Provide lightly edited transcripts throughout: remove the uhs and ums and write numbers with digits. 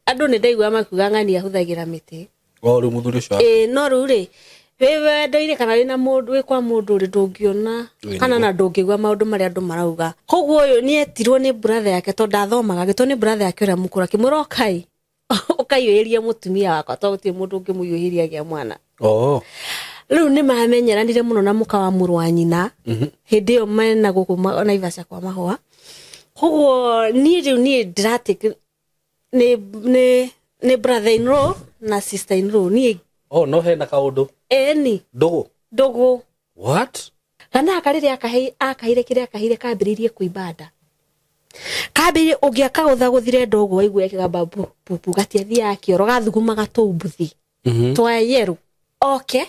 Andũ nĩ ndaigua makiuga ng'ani ahũthagĩra mĩtĩ. O rĩu mũthuri ũcio. Ĩĩ, no rĩu rĩ, wĩ wendo-inĩ kana wĩna mũndũ, wĩ kwa mũndũ rĩ, ndũngĩona kana na ndũngĩigua maũndũ marĩa andũ marauga. Koguo ũyũ nĩ etirwo nĩ brother yake tondũ ndathomaga, agĩtwo nĩ brother yake ũrĩa mũkũrũ akĩmwĩra ũkai ũkaiyũhĩrie mũtumia wakwa tondũ gũtirĩ mũndũ ũngĩmũiyũhĩria agĩa mwana. Oh. Rĩu nĩ mamenyeranire mũno na mũka wa mũrũ wa nyina hĩndĩ ĩyo mena gũkũ Naivasha kwa mahũa. Koguo niĩ rĩu niĩ ndĩratĩ nĩ brother in law na sister in law niĩ. Oh, no hena kaũndũ. Eni. Ndũgũ. Ndũgũ. What? Kana aka rĩrĩa akahire kĩrĩa akahire kambĩrĩirie kũimba nda. Kambĩrĩirie ũngĩakagũthagũthire ndogo waigua ĩkĩgamba bu bu bu gatiathiaga kĩoro gathugumaga tũu mbuthi. Twa yerũ. Oke.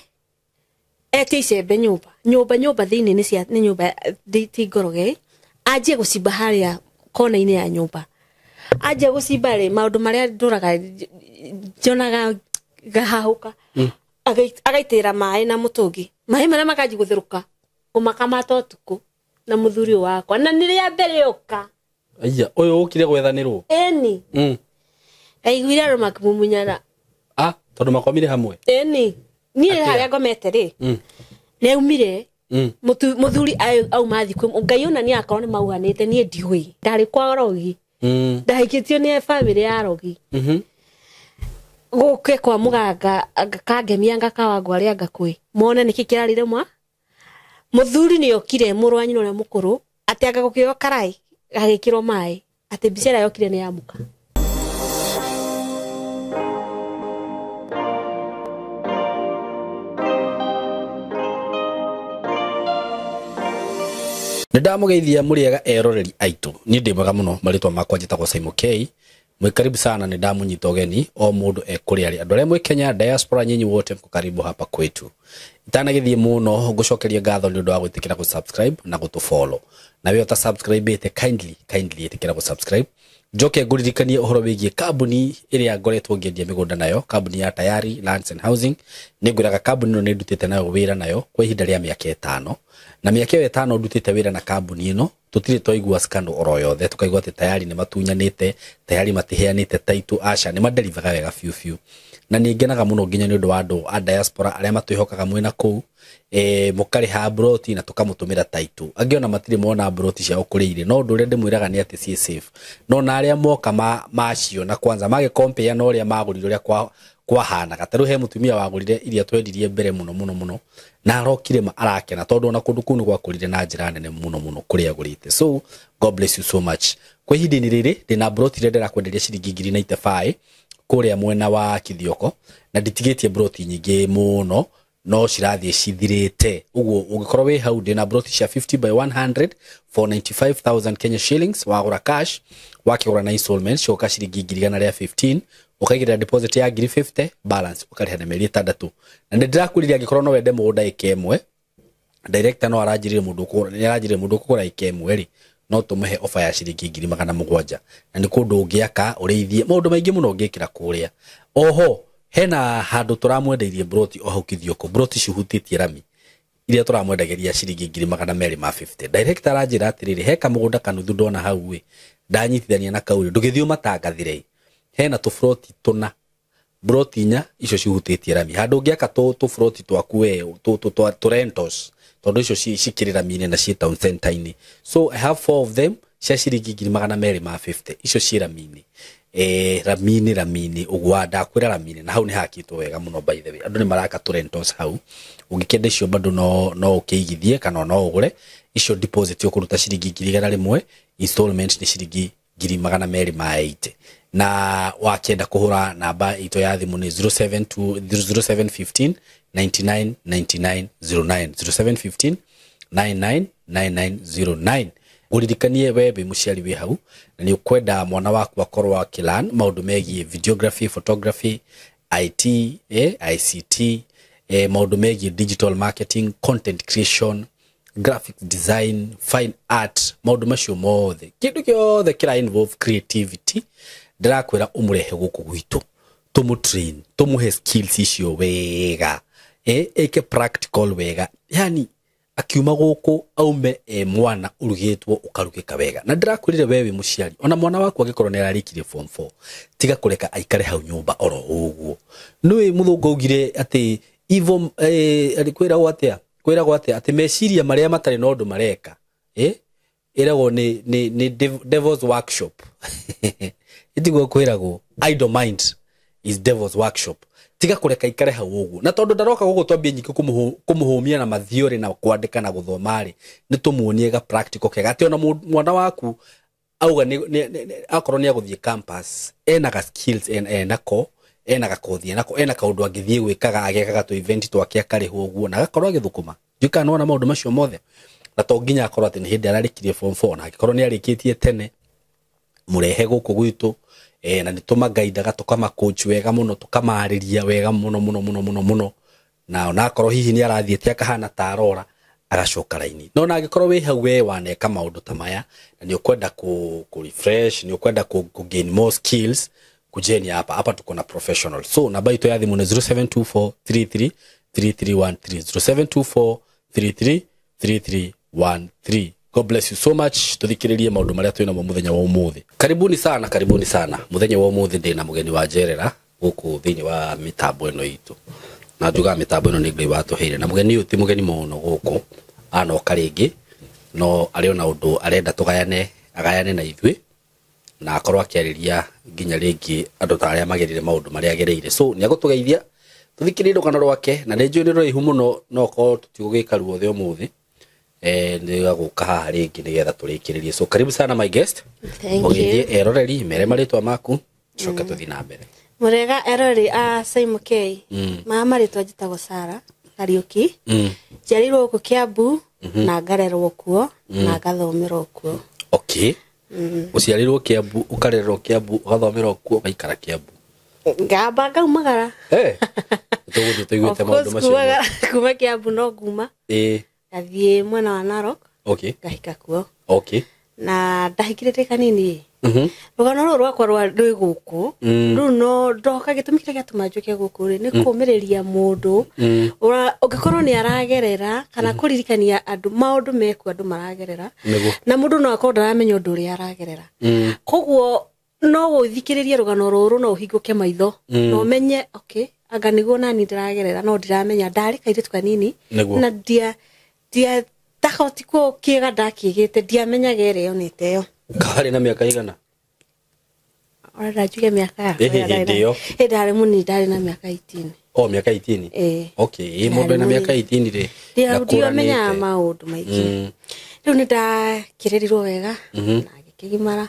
Etie icembe nyũmba. Nyũmba nyũmba thĩinĩ nĩ cia nĩ nyũmba ti ngoroge. Anjie gũcimba harĩa kona-inĩ ya nyũmba. Anjia gũcimba rĩ, maũndũ marĩa ndũraga njonaga ngahahũka. Agaitĩra maĩ na mũtũngi. Maĩ marĩa makanjia gũtherũka. Kũmakamata ũtukũ na mũthuri ũyũ wakwa. Na nĩ rĩa mbere oka. Aya, ũyũ ũkire gwethanĩrwo? Ĩni. Ndaiguire andũ makĩmumunyana. Ah, tondũ makomire hamwe? Ĩni. Niĩ harĩa ngomete rĩ, nĩ aumire. Mũthuri auma thikũ, Ngai ona nĩ akorwo nĩ mauhanĩte, niĩ ndiũĩ. Ndarĩ kwa Rogi. Ndahikĩtio nĩ bamĩrĩ ya Rogi. Gũke kwa mũganga, kangemia ngakawa ngwa arĩa ngakũĩ. Mone nĩkĩ kĩrarire mwa? Mũthuri nĩ okire, mũrũ wa nyina ũrĩa mũkũrũ, atĩ anga gũkĩoywo karai, gagĩkĩrwo maĩ, atĩ mbica ĩrĩa yokire nĩ ya mũka. Nĩ ndamũgeithia mũrĩega eroreri aitũ. Niĩ ndĩ mwega mũno, marĩtwa makwa njĩtagwo Simon K. Mwĩ karibu sana, nĩ ndamũnyita ũgeni o mũndũ e kũrĩa arĩ. Andũ arĩa mwĩ Kenya, diaspora, nyinyi wote mko karibu hapa kwetu. Itanagĩthiĩ mũno ngũcokeria ngatho nĩ ũndũ wa gwĩtĩkĩra gũ-subscribe na gũtũ-follow. Na we ũta-subscribe-ĩte, kindly, kindly ĩtĩkĩra gũ-subscribe. Njoke ngũririkanie ũhoro wĩgiĩ kambuni ĩrĩa ngoretwo ngĩendia mĩgũnda nayo, kambuni ya Tayari Lands and Housing. Nĩ ngwĩraga kambuni ĩno nĩ ndutĩte nayo wĩra nayo kwa ihinda rĩa mĩaka ĩtano. Na mĩaka ĩyo ĩtano ndutĩte wĩra na kambuni ĩno, tũtirĩ twaigua scandal oro yothe, tukaigua atĩ Tayari nĩ matunyanĩte, Tayari matiheanĩte title, aca, nĩ madelivaga wega biũ biũ. Na nĩ ngenaga mũno nginya nĩ ũndũ wa andũ a diaspora arĩa matwĩhokaga mwĩna kũu, mũkarĩha broti na tũkamũtũmĩra title. Angĩ ona matirĩ mona broti ciao kũrĩa irĩ, no ũndũ ũrĩa ndĩmwĩraga nĩ atĩ ciĩ safe. No na arĩa moka maciona kwanza, magĩ compare na ũrĩa magũrire ũrĩa kwahanaga. Ta rĩu he mũtumia wagũrire iria twendirie mbere mũno mũno mũno, na arokire arakena tondũ ona kũndũ kũu nĩ gwakũrire na njĩra nene mũno mũno kũrĩa agũrĩte. So God bless you so much. Kwa ihinda-inĩ rĩrĩ ndĩna broti iria ndĩrakwenderia ciringi ngiri na itebaĩ kũrĩa mwena wa Kithioko, na nditigĩtie broti nyingĩ mũno, no cirathiĩ cithirĩte. Ũguo ũngĩkorwo wĩ hau, ndĩna broti cia 50 by 100 for 95,000 Kenya shillings, wagũra cash, wakĩgũra na installment cigoka ciringi ngiri igana rĩa 15, ũkaigĩrĩra deposit ya ngiri 50, balance ũkarĩha na mĩeri ĩtandatũ. Na nĩ ndĩrakwĩrire angĩkorwo no wende mũgũnda ĩka ĩmwe, director no aranjĩrire mũndũ ũkũgũra, nĩ aranjĩrire mũndũ ũkũgũra ĩka ĩmwe rĩ, no tũmũhe offer ya ciringi ngiri magana mũgwanja. Na nĩ kũndũ ũngĩaka, ũrĩithie, maũndũ maingĩ mũno ũngĩkĩra kũrĩa. Oho, hena handũ tũramwendeirie broti o hau Kithioko, broti cihutĩtie rami iria tũramwendagĩria ciringi ngiri magana merĩ ma 50. Director aranjĩra atĩrĩrĩ, he kamũgũnda kanuthu ndona hau ĩ, ndanyitithania na kau rĩ, ndũgĩthiĩ ũmatangathĩre. Hena tũburoti tũna, broti inya icio cihutĩtie rami. Handũ ũngĩaka tũburoti twaku we, tũ rentals, tondũ icio cikĩrĩ rami-inĩ na ciĩ town center-inĩ. So I have 4 of them cia ciringi ngiri magana merĩ ma 50, icio ciĩ rami-inĩ. Rami-inĩ, rami-inĩ, ũguo ndakwĩra rami-inĩ, na hau nĩ hakĩtwo wega mũno by the way. Andũ nĩ maraka tũ rentals hau. Ũngĩkĩenda icio bado no ũkĩigithie kana no ũgũre. Icio deposit ũkũruta ciringi ngiri igana rĩmwe, installment nĩ ciringi ngiri magana merĩ ma 80. Na wakĩenda kũhũra namba itũ ya thimũ nĩ zero seven two, zero seven fifteen, ninety nine, ninety nine, zero nine. Zero seven fifteen, nine nine, nine nine, zero nine. Ũririkanie we wĩ mũciari wĩ hau, na nĩ ũkwenda mwana waku akorwo akĩlearn maũndũ megiĩ videography, photography, IT, ICT, maũndũ megiĩ digital marketing, content creation, graphic design, fine art, maũndũ macio mothe. Kĩndũ gĩothe kĩra involve creativity, ndĩrakwĩra ũmũrehe gũkũ gwitũ, tũmũ train, tũmũhe skills icio wega, eke practical wega, yani Akiuma gũkũ aume e mwana ũrugĩtwo ũkarugĩka wega. Na ndĩrakwĩrire we wĩ mũciari, ona mwana waku angĩkorwo nĩ ararĩkirie form 4, tiga kũreka aikare hau nyũmba oro ũguo. Nĩũĩ mũthũngũ augire atĩ evil, kwĩragwo atĩa? Kwĩragwo atĩa? Atĩ meciria marĩa matarĩ na ũndũ mareka, ĩragwo nĩ devil's workshop. Ĩtiguo kwĩragwo idle mind is devil's workshop. Tiga kũreka ikare hau ũguo. Na tondũ ndaroka gũkũ twambie nyingĩ kũmũhũmia na mathiorĩ na kwandĩka na gũthoma rĩ, nĩ tũmuonie ga practical kega atĩ ona mwana waku auga akorwo nĩ agũthiĩ campus, ena ga skills, enako, ena gakothi enako, ena kaũndũ angĩthiĩ gwĩkaga, agekaga tũ event twake akarĩhwo ũguo na agakorwo agĩthũkũma. Ndiũĩ kana nĩwona maũndũ macio mothe. Na to nginya akorwo atĩ nĩ hĩndĩ ararĩkirie form 4, na angĩkorwo nĩ arĩkĩtie tene, mũrehe gũkũ gwitũ, na nĩ tũmagaindaga, tũkamacoach wega mũno, tũkamarĩria wega mũno mũno mũno mũno mũno, na onakorwo hihi nĩ arathiĩte akahana ta arora, agacoka raini. No na angĩkorwo wĩ hau we waneka maũndũ ta maya na nĩ ũkwenda ku refresh, nĩ ũkwenda ku gain more skills, kujeni hapa. Hapa tuko na professional. So namba itũ ya thimũ nĩ 0724333313, 0724333313. God bless you so much. Tuthikiririe maundu maria twina mo muthenya wa umuthi. Karibuni sana, karibuni sana. Muthenya wa umuthi ndina mugeni wa njerera guku thiini wa mitambo ino itu. Na njugaga mitambo ino ni Ngai watuheire. Na mugeni uyu ti mugeni muno guku, anoka ringi, no ari ona undu arenda tugayane, agayane na ithui, na akorwo akiariria nginya ringi andu ta aria magerire maundu maria agereire. So ni agutugeithia tuthikiririe rugano rwake, na ni njui ni ruraihu muno, no korwo tutigugika ruothe umuthi. Nĩ gũka haha rĩngĩ nĩgetha tũrĩkĩrĩrie. So karibu sana my guest. Thank you. Ũgĩthiĩ eroreri mere marĩtwa maku, coke tũthiĩ na mbere. Mũrega eroreri a Simon K. Ma marĩtwa njĩtagwo Sarah Kariuki. Njiarĩirwo gũkũ Kiambu, na ngarerwo kuo, na ngathomerwo kuo. Okay. Ũciarĩirwo Kiambu, ũkarererwo Kiambu, ũgathomerwo kuo, ũgaikara Kiambu. Ngamba ngaumagara. Tũgũthiĩ tũiguĩte Of maũndũ course, macio mothe. kuma Kiambu no nguma. Ngathiĩ mwena wa Narok. Ngahika kuo. Na ndahikire ndĩ kanini. Rũgano rũrũ rwakwa rwĩ gũkũ. Rĩu no ndoka gĩtũmi kĩrĩa gĩatũma njũke gũkũ rĩ, nĩ kũũmĩrĩria mũndũ ũngĩkorwo nĩ aragerera, kana kũririkania andũ maũndũ mekuo andũ maragerera. Na mũndũ no akorwo ndaramenya ũndũ ũrĩa aragerera. Koguo no ũthikĩrĩrie rũgano rũrũ no ũhingũke maitho. Na ũmenye, okay, anga nĩguo nani ndĩragerera, no ndiramenya. Ndarĩ kairĩtu kanini, na ndia ndahoti kĩega ndakĩgĩte, ndiamenyaga ĩrĩa yonete ĩyo. Karĩ na mĩaka igana? Ora njuge mĩaka yakwa Ĩhĩ, ya ndarĩ hĩndĩ na ĩyo. Ĩ, ndarĩ mũnini, ndarĩ na mĩaka 18. O, mĩaka 18? Ĩ. Okay, ĩ, mũndũ ena mĩaka 18 rĩ, Ndiamenyaga ndakũranĩte. maũndũ maingĩ. Rĩu nĩ ndakĩrĩrirwo wega, na ngĩkĩgimara.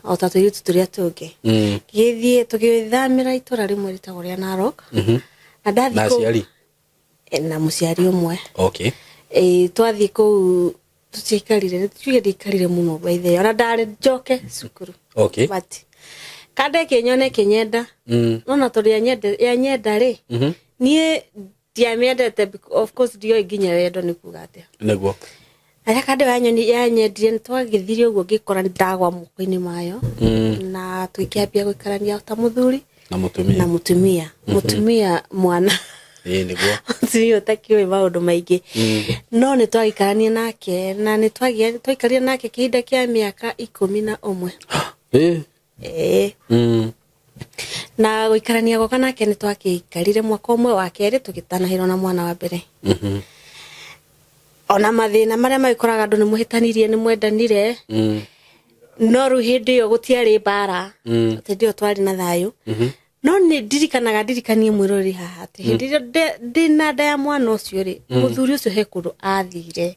O ta tũirĩtu tũrĩa tũngĩ. Ngĩthiĩ, tũgĩthamĩra itũra rĩmwe rĩtagwo rĩa Narok. Na ndathiĩ Na kũu aciari? Na mũciari ũmwe. Twathiĩ kũu tũtiaikarire, tuge ndiaikarire mũno by the way. Ona ndarĩ njoke cukuru. But kande kĩnyone kĩnyenda. No na tondũ yanyenda rĩ, niĩ ndiamĩendete, of course ndioĩ nginya wendo nĩ kuga atĩa. Arĩa kande yanyendire, nĩ twagĩthire ũguo ngĩkora nĩ ndagwa moko-inĩ mayo. Na tũkĩambia gũikarania ta mũthuri Na mũtumia. Na mũtumia. Mũtumia mwana. Ĩĩ, nĩguo. Mũtumia ũtakĩũĩ maũndũ maingĩ. No nĩ twagĩikarania nake, na nĩ twaikarire nake kĩhinda kĩa mĩaka 11. Ĩĩ. Na gũikarania gwakwa nake nĩ twakĩikarire mwaka ũmwe, wa kerĩ tũgĩtanahĩrwo na mwana wa mbere. Ona mathĩna marĩa magĩkoraga andũ nĩ mũhĩtanirie, nĩ mwendanire. No rĩu hĩndĩ ĩyo gũtiarĩ mbara. Hĩndĩ ĩyo twarĩ na thayũ. No nĩ ndirikanaga, ndirikanie mwĩroreri haha atĩ hĩndĩ ĩrĩa ndĩ na nda ya mwana ũcio rĩ, mũthuri ũcio he kũndũ athire.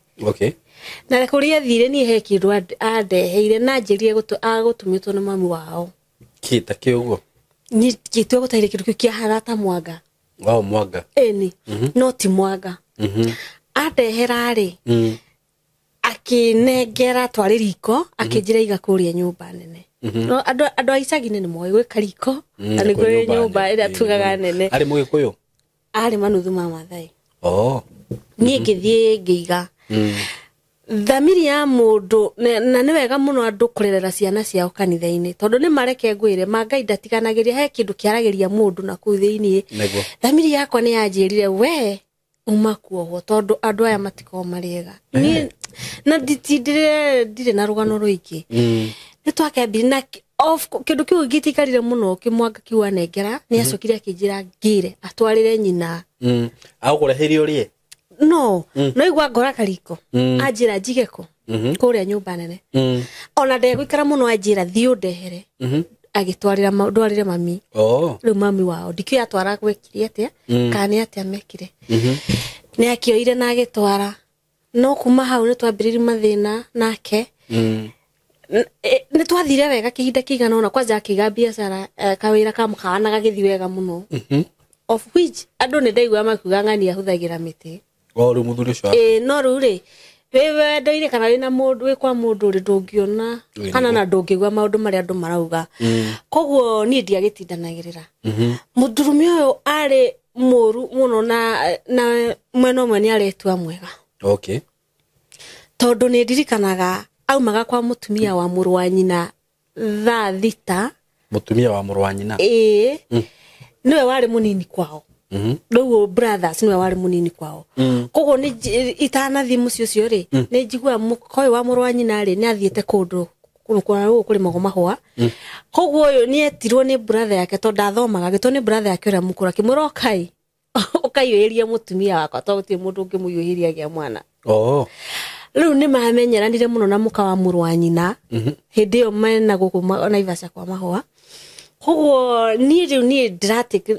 Na kũrĩa athire niĩ he kĩndũ andeheire na njĩrire agũtũmĩtwo nĩ mami wao. Kĩ ta kĩ ũguo? Niĩ ngĩtua gũtarĩ kĩndũ kĩu kĩahana ta mwanga. Oh, mwanga. Ĩni. No ti mwanga. Andehera rĩ, akĩnengera twarĩ riko, akĩnjĩra iga kũrĩa nyũmba nene. No andũ a icagi-inĩ nĩ moĩ gwĩka riko, na nĩ kũrĩ nyũmba ĩrĩa tugaga nene. Arĩ Mũgĩkũyũ? Arĩ manuthu ma Maathai. Niĩ ngĩthiĩ ngĩiga. Thamiri ya mũndũ, na nĩ wega mũno andũ kũrerera ciana ciao kanitha-inĩ, tondũ nĩ mareke ngwĩre, ma Ngai ndatiganagĩria, he kĩndũ kĩaragĩria mũndũ na kũu thĩiniĩ. Thamiri yakwa nĩ yanjĩrire, we Uma kuohwo tondu andu aya matikoragwo marĩ ega. Niĩ na nditindire ndirĩ na rũgano rũingĩ. Nĩ twakĩambirie na of kĩndũ kĩu gĩtikarire mũno kĩmwanga kĩu anengera nĩ acokire akĩnjĩra ngĩre atwarĩre nyina. Agũkũreheire ũrĩe? No, no igua ngora kariko. Anjĩra njige kũ? Kũrĩa nyũmba nene. Ona ndegũikara mũno anjĩra thiĩ ũndehere. Agĩtwarĩra ndwarĩre mami. Rĩu mami wao ndikĩũĩ atwara gwekire atĩa kana nĩ atĩa mekire. Nĩ akĩoire na agĩtwara. No kuma hau nĩ twambĩrĩirie mathĩna nake. Nĩ twathire wega kĩhinda kĩigana ũna kwanja akĩiga biacara kawĩra ka mũkawa na gagĩthiĩ wega mũno. Of which andũ nĩ ndaiguaga makiuga ng'ania ahũthagĩra mĩtĩ. O rĩu mũthuri ũcio. Ĩĩ no rĩu rĩ wĩ wendo-inĩ kana wĩna mũndũ wĩ kwa mũndũ rĩ ndũngĩona kana na ndũngĩigua maũndũ marĩa andũ marauga. Koguo niĩ ndiagĩtindanagĩrĩra. Mũndũrũme ũyũ arĩ mũru mũno na mwena ũmwe nĩ aretua mwega. Tondũ nĩ ndirikanaga aumaga kwa mũtumia wa mũrũ wa nyina thaa 6. Mũtumia wa mũrũ wa nyina? Ĩĩ. Nĩwe warĩ mũnini kwao. Rĩu brothers nĩwe warĩ mũnini kwao. Koguo nĩ itanathiĩ mũciĩ ũcio rĩ, nĩ njiguaga mũka ũyũ wa mũrũ wa nyina rĩ, nĩ athiĩte kũndũ kũrĩa kũrĩmagwo mahũa. Koguo ũyũ nĩ etirwo nĩ brother yake tondũ ndathomaga, agĩtwo nĩ brother yake ũrĩa mũkũrũ akĩmwĩra ũkai ũkaiyũhĩria mũtumia wakwa tondũ gũtirĩ mũndũ ũngĩmũiyũhĩria agĩa mwana. Rĩu nĩ mamenyeranire mũno na mũka wa mũrũ wa nyina hĩndĩ ĩyo mena gũkũ Naivasha kwa mahũa. Koguo niĩ rĩu niĩ ndĩratĩ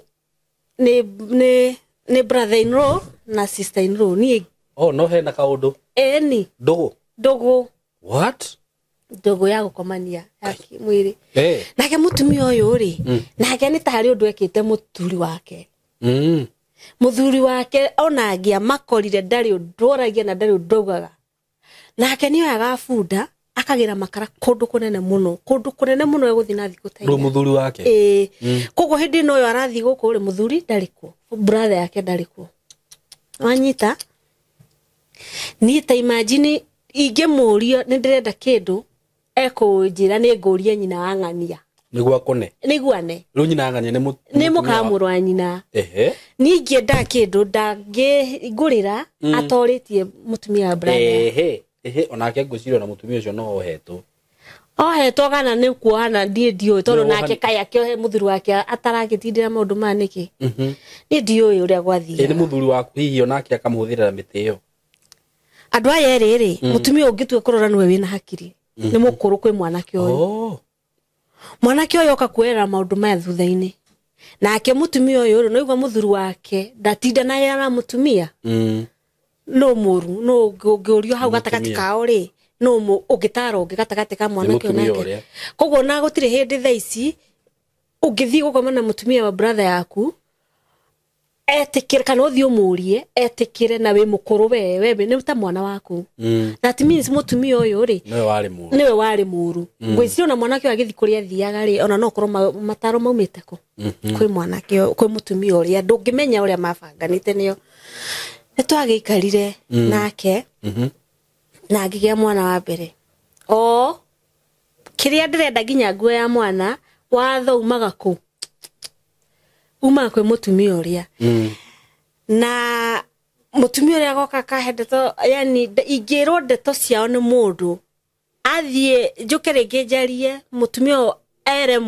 nĩ brother in law na sister in law niĩ. No hena kaũndũ? Ĩni. Ndũgũ? Ndũgũ. What? Ndũgũ ya gũkomania ya mwĩrĩ. Nake mũtumia ũyũ rĩ, nake nĩ tarĩ ũndũ ekĩte mũthuri wake. Mũthuri wake ona angĩamakorire ndarĩ ũndũ oragia na ndarĩ ũndũ augaga. Nake nĩ oyaga bunda akagĩra makara kũndũ kũnene mũno, kũndũ kũnene mũno egũthiĩ na thikũ ta inya. Rĩu mũthuri wake? Ĩĩ. Koguo hĩndĩ ĩno ũyũ arathiĩ gũkũ rĩ, mũthuri ndarĩ kuo, brother yake ndarĩ kuo. Wanyita? Niĩ ta imagine ingĩmũria nĩ ndĩrenda kĩndũ ekũnjĩra nĩ ngũrie nyina wa ng'ania. Nĩguo akone? Nĩguo ane. Rĩu nyina wa ng'ania nĩ mũka mũrũ wa nyina. Niĩ ingĩenda kĩndũ ndangĩngũrĩra atorĩtie mũtumia wa brother. Ehe, onake ngwĩciria ona mũtumia ũcio no ohetwo. Ohetwo kana nĩ kuohana ndiĩ ndiũĩ tondũ nake kaĩ akĩohe mũthuri wake ataragĩtindĩra maũndũ maya nĩkĩ. Niĩ ndiũĩ ũrĩa gwathiaga. Ĩ nĩ mũthuri waku hihi onake akamũhũthĩra mĩtĩ ĩyo. Andũ aya erĩ rĩ, mũtumia ũngĩtua kũrora nĩwe wĩna hakiri. Nĩ mũkũrũ kwĩ mwanake ũyũ. Mwanake ũyũ oka kuoerera maũndũ maya thutha-inĩ. Nake mũtumia ũyũ rĩ, no igua mũthuri wake ndatindanagĩra na mũtumia. No mũru, no ũngĩũrio hau gatagatĩ kao rĩ, no ũngĩtara ũngĩ gatagatĩ ka mwanake ũyũ nake. Koguo na gũtirĩ hĩndĩ thaa ici ũngĩthiĩ gũkoma na mũtumia wa brother yaku etĩkĩre kana ũthiĩ ũmũrie etĩkĩre na wĩ mũkũrũ we nĩ ta mwana waku. That means mũtumia ũyũ rĩ nĩwe warĩ mũru. Ngwĩciria ona mwanake ũyũ agĩthiĩ kũrĩa athiaga rĩ, ona no korwo mataro maumĩte kũ kwĩ mwanake ũyũ, kwĩ mũtumia ũrĩa ndũngĩmenya ũrĩa mabanganĩte nĩo. Nĩ twagĩikarire nake na ngĩgĩa mwana wa mbere. O kĩrĩa ndĩrenda nginya nguo ya mwana watho umaga kũ? Umaga kwĩ mũtumia ũrĩa. Na mũtumia ũrĩa agoka akahe ndeto, yani ingĩrwo ndeto ciao nĩ mũndũ athiĩ njũke rĩngĩ njarie mũtumia ũyũ ere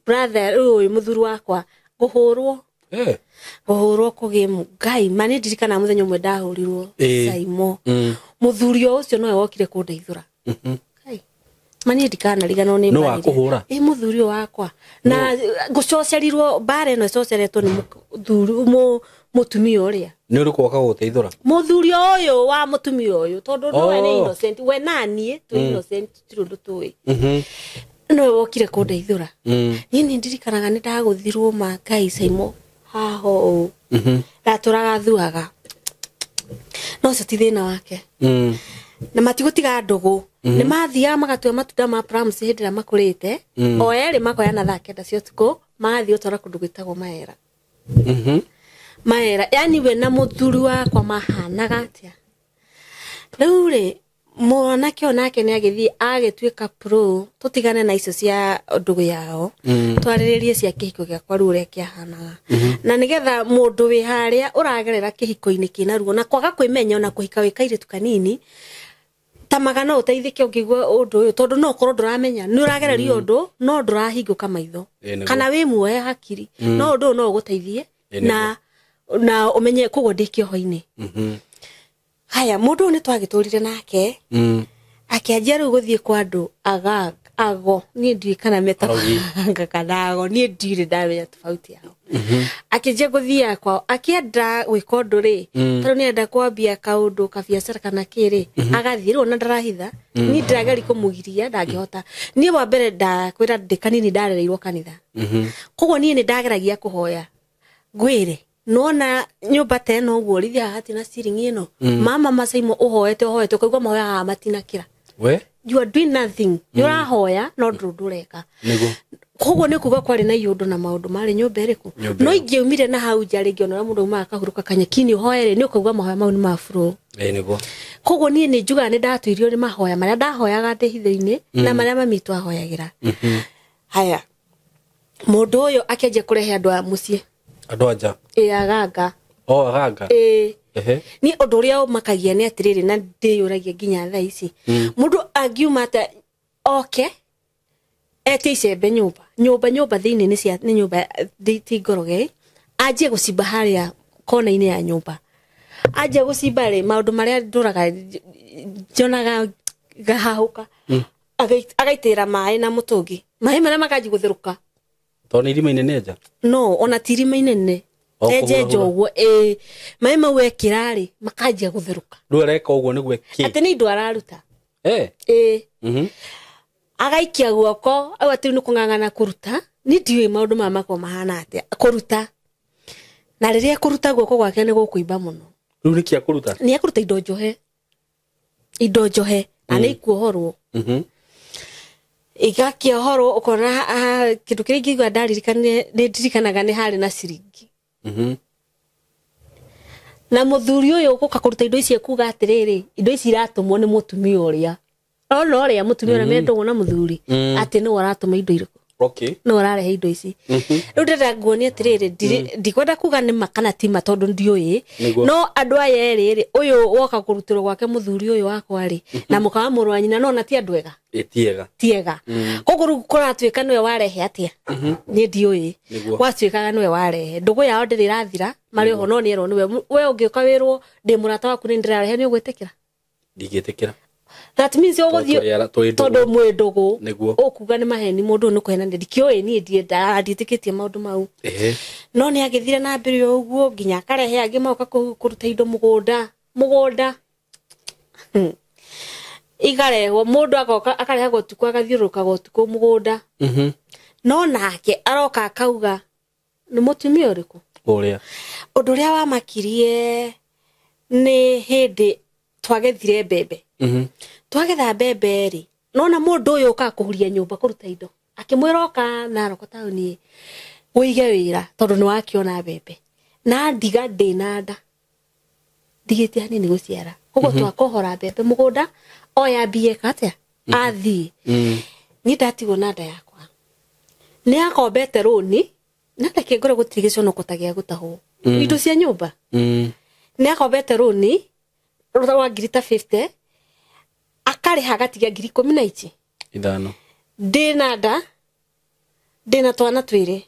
brother ũyũ mũthuri wakwa ngũhũrwo. Ngũhũrwo kũgĩ Ngai ma nĩ ndirikanaga mũthenya ũmwe ndahũrirwo Saimo. Mũthuri o ũcio nowe wokire kũndeithũra. Ngai ma niĩ ndikanariganĩrwo nĩ mbarĩ. No wakũhũra? Ĩ mũthuri ũyũ wakwa. Na ngũcocerirwo mbara ĩno ĩcoceretwo nĩ mũthuri mũtumia ũrĩa. Nĩ ũrĩkũ woka gũgũteithũra? Mũthuri ũyũ wa mũtumia ũyũ tondũ nowe nĩ innocent, we na niĩ twĩ innocent tũtirĩ ũndũ tũĩ. Nowe wokire kũndeithũra. Niĩ nĩ ndirikanaga nĩ ndagũthirwo ma Ngai Saimo haho ũũ. Ndatũraga thuaga. No ũcio ti thĩna wake. Na matigũtiga ndũgũ. Nĩ mathiaga magatua matunda ma plums hĩndĩ ĩrĩa makũrĩte. O erĩ makoyana thaa 9 cia ũtukũ, magathiĩ gũtwara kũndũ gwĩtagwo Maera. Maera, yani we na mũthuri wakwa mahanaga atĩa. Rĩu rĩ, Mwanake onake nĩ agĩthiĩ agĩtuĩka pro tũtigane na icio cia ndũgũ yao twarĩrĩrie cia kĩhiko gĩakwa rĩu ũrĩa kĩahanaga na nĩgetha mũndũ wĩ harĩa ũragerera kĩhiko-inĩ kĩna ruo na kwaga kwĩmenya ona kũhika wĩ kairĩtu kanini ta magana ũteithĩke ũngĩigua ũndũ ũyũ tondũ no ũkorwo ndũramenya nĩ ũragereria ũndũ no ndũrahingũka maitho kana wĩ muohe hakiri no ũndũ ũyũ no ũgũteithie na ũmenye koguo ndĩ kĩoho-inĩ. Haya mũndũ ũyũ nĩ twagĩtũrire nake akĩanjia rĩu gũthiĩ kwa andũ ago niĩ ndiũĩ kana metagwo kana ago niĩ ndirĩ ndamenya tofauti yao. Akĩanjia gũthiaga kwao akĩenda gwĩka ũndũ rĩ tondũ nĩenda kwambia kaũndũ kabiacara kana kĩrĩ agathiĩ rĩu ona ndarahitha niĩ ndĩrageria kũmũgiria ndangĩhota. Niĩ wa mbere ndakwĩra ndĩ kanini ndarereirwo kanitha koguo niĩ nĩ ndageragia kũhoya ngwĩre nona nyũmba ta ĩno ũguo rithia hatina ciringi ĩno mama macaimo ũhoete ũhoete ũkaigua mahoya haha matinakĩra. We you are doing nothing nĩ ũrahoya no ndũreka. Koguo nĩ kuga kwarĩ na iũndũ na maũndũ marĩ nyũmba ĩrĩkũ no ingĩaumire na hau nja rĩngĩ ona ũrĩa mũndũ aumaga akahurũka kanyeki-inĩ ũhoere nĩ ũkaigua mahoya mau nĩ ma flow. Nĩguo. Koguo niĩ nĩ njugaga nĩ ndatuirio nĩ mahoya marĩa ndahoyaga ndĩ hitho-inĩ na marĩa mami witũ ahoyagĩra. Haya mũndũ ũyũ akĩanjia kũrehe andũ a mũciĩ andũ anja aganga. O aganga. Ni ũndũ ũrĩa ũmakagia nĩ atĩrĩrĩ na ndĩyũragia nginya thaa ici mũndũ angiuma ata oke etie icembe nyũmba nyũmba nyũmba thĩinĩ nĩ nyũmba ti ngoroge anjie gũcimba harĩa kona-inĩ ya nyũmba anjia gũcimba rĩ maũndũ marĩa ndũraga njonaga ngahahũka agaitĩra maĩ na mũtũngi maĩ marĩa makanjia gũtherũka tondũ nĩ irima inene nja no ona ti irima inene enjenja ũguo maĩ mau ekĩra rĩ makanjia gũtherũka. Rĩu areka ũguo nĩguo kĩ atĩ nĩ indo araruta agaikia guoko au atĩ nĩ kũng'ang'ana kũruta niĩ ndiũĩ maũndũ maya makoragwo mahana atĩa kũruta na rĩrĩa kũruta guoko gwake nĩ gũkũimba mũno. Rĩu nĩkĩ akũruta? Nĩ akũruta indo njohe indo njohe na nĩ ikuohorwo igakĩohorwo ũkona kĩndũ kĩrĩa ingĩigua ndaririkanire nĩ ndirikanaga nĩ harĩ na ciringi. Na mũthuri ũyũ ũgũka kũruta indo ici ekuga atĩrĩrĩ indo ici iratũmwo nĩ mũtumia ũrĩa ona ũrĩa mũtumia ũrĩa mendagwo na mũthuri atĩ nĩwe ũratũma indo irĩkũ nĩwe ũrarehe indo ici. Rĩu ndĩrenda nguonie atĩrĩrĩ ndikwenda kuga nĩ ma kana ti ma tondũ ndiũĩ no andũ aya erĩ rĩ ũyũ woka kũrutĩrwo gwake mũthuri ũyũ wakwa rĩ na mũka wa mũrũ wa nyina no ona ti andũ ega tiega koguo rĩu kũratuĩka nĩwe warehe atĩa niĩ ndiũĩ gwatuĩkaga nĩwe warehe ndũgũ yao ndĩrĩ ĩrathira marĩ oho no nĩerwo nĩwe we ũngĩũka wĩrwo ndĩ mũrata waku nĩ ndĩrarehe nĩ ũgwĩtĩkĩra? Ndingĩtĩkĩra. That means ũgũthiĩ tondũ mwĩ ndũgũ ũkuga nĩ maheni mũndũ ũyũ nĩ kũhenania ndikĩũĩ niĩ ndiĩtĩkĩtie maũndũ mau no nĩ agĩthire na mbere ũguo nginya akarehe angĩ moka kũruta indo mũgũnda mũgũnda ikarehwo mũndũ agoka akarehagwo ũtukũ agathiũrũrũkaga ũtukũ mũgũnda no nake aroka akauga nĩ mũtumia ũrĩkũ ũrĩa. Ũndũ ũrĩa wamakirie nĩ hĩndĩ twagethire mbembe twagetha mbembe rĩ nona mũndũ ũyũ ũkaga kũhuria nyũmba kũruta indo akĩmwĩra oka Narok taũni ũige wĩra tondũ nĩ wakĩona mbembe na ndiga ndĩna nda ndigĩte hanini gũciara koguo twakohora mbembe mũgũnda oya mbia ĩka atĩa athiĩ niĩ ndatigwo na nda yakwa nĩ akombete rũni na reke ngorwo gũtirĩ gĩconoko ta gĩa gũtahwo indo cia nyũmba nĩ akombete rũni rwa ngiri ta 50 akarĩha agatigia ngiri ikũmi na ici ithano. Ndĩna nda ndĩna twana twĩrĩ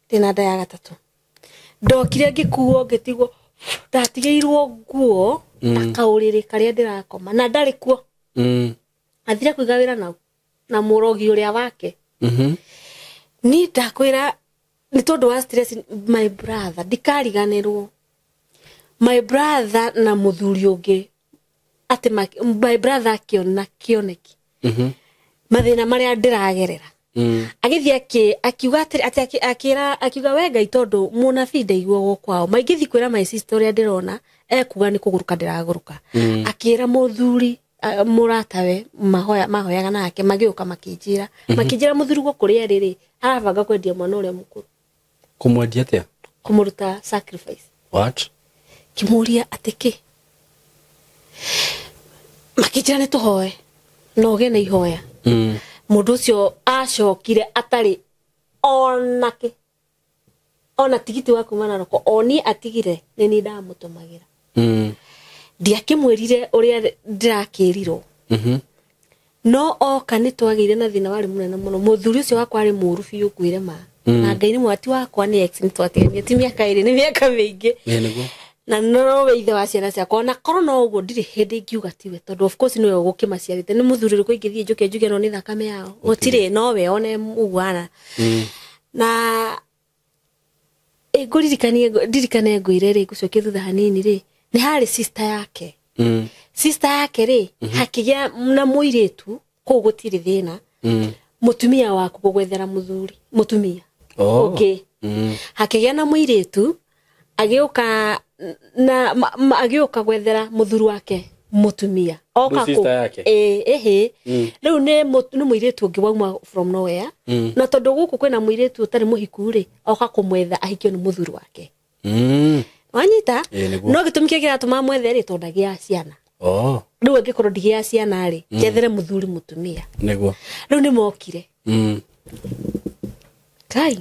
ndĩna nda ya gatatũ ndokire ngĩkuo ngĩtigwo ndatigĩirwo nguo na kaũrĩrĩ karĩa ndĩrakoma na ndarĩ kuo athire kũiga wĩra nau na mũrogi ũrĩa wake. Niĩ ndakwĩra nĩ tondũ wa stress my brother ndikariganĩrwo my brother na mũthuri ũngĩ atĩ my brother akĩona kĩoneki mathĩna marĩa ndĩragerera agĩthiĩ akiuga atĩ akĩra akiuga we Ngai tondũ mũnabii ndaiguagwo kwao maingĩthiĩ kwĩra my sister ũrĩa ndĩrona ekuga nĩ kũgũrũka ndĩragũrũka akĩra mũthuri mũratawe mahoyaga nake magĩũka makĩnjĩra makĩnjĩra mũthuri gũkũ kũrĩa rĩrĩ arabanga kwendia mwana ũrĩa mũkũrũ. Kũmwendia atĩa? Kũmũruta sacrifice. What? Kĩmũria atĩ kĩ Makĩnjĩra nĩ tũhoe na ũgĩe na ihoya. Mũndũ ũcio acokire atarĩ onake ona tigiti wa kuma Naroko o niĩ atigire nĩ niĩ ndamũtũmagĩra. Ndiakĩmwĩrire ũrĩa ndĩrakĩrirwo. No oka nĩ twagĩire na thĩna warĩ mũnene mũno. Mũthuri ũcio wakwa arĩ mũũru biũ ngwĩre ma. Na Ngai nĩ mwati wakwa nĩ ex nĩ twatiganire ti mĩaka ĩrĩ nĩ mĩaka mĩingĩ. Nĩguo. Na nowe ithe wa ciana ciakwa ona korwo no ũguo ndirĩ hĩndĩ ingiuga tiwe tondũ of course nĩwe ũgũkĩmaciarĩte. Nĩ mũthuri ũrĩkũ ingĩthiĩ njũke njuge no nĩ thakame yao. Gũtirĩ nowe one ũguo ana. Na ngũririkanie ndirikane ngwĩre rĩ ngũcokie thutha hanini rĩ nĩ harĩ sister yake. Sister yake rĩ hakĩgĩa na mũirĩtu kũu gũtirĩ thĩna. Mũtumia waku gũgwethera mũthuri mũtumia. Okay. Hakĩgĩa na mũirĩtu agĩũka na agĩũka gwethera mũthuri wake mũtumia. Oka sister yake. Ĩhĩ. Rĩu nĩ mũirĩtu ũngĩ wauma from nowhere. Na tondũ gũkũ kwĩna mũirĩtu ũtarĩ mũhiku rĩ oka kũmwetha ahikio nĩ mũthuri wake. Wanyita? No gĩtũmi kĩrĩa kĩratũma mwethe rĩ tondũ ndagĩa ciana. Rĩu angĩkorwo ndigĩa ciana rĩ njethere mũthuri mũtumia. Nĩguo. Rĩu nĩ mokire. Kai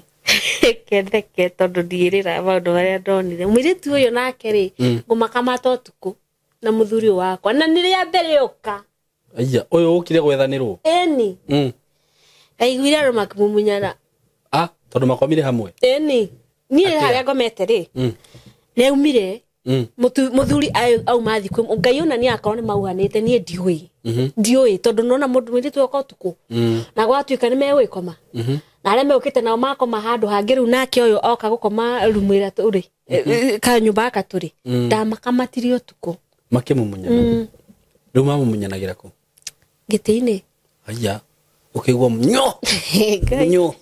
kendeke tondũ ndiĩrĩra maũndũ marĩa ndonire. Mũirĩtu ũyũ nake rĩ ngũmakamata ũtukũ na mũthuri ũyũ wakwa na nĩ rĩa mbere oka. Aya ũyũ ũkire gwethanĩrwo. Ĩni. Ndaiguire andũ makĩmumunyana. Ah, tondũ makomire hamwe. Ĩni. Niĩ harĩa ngomete rĩ nĩaumire mũthuri auma thikũ Ngai ona niĩ akorwo nĩ mauhanĩte niĩ ndiũĩ. Ndiũĩ tondũ nona mũndũ mũirĩtu oka ũtukũ na gwatuĩka nĩ megũgĩkoma. Na arĩa megũkĩte nao makoma handũ hangĩ rĩu nake ũyũ oka gũkoma rumu ĩrĩa tũrĩ kanyũmba gaka tũrĩ ndamakamatire ũtukũ. Makĩmumunyana. Rĩu mamumunyanagĩra kũ? Gĩtĩ-inĩ. Aya ũkĩigua nyo. Nyo.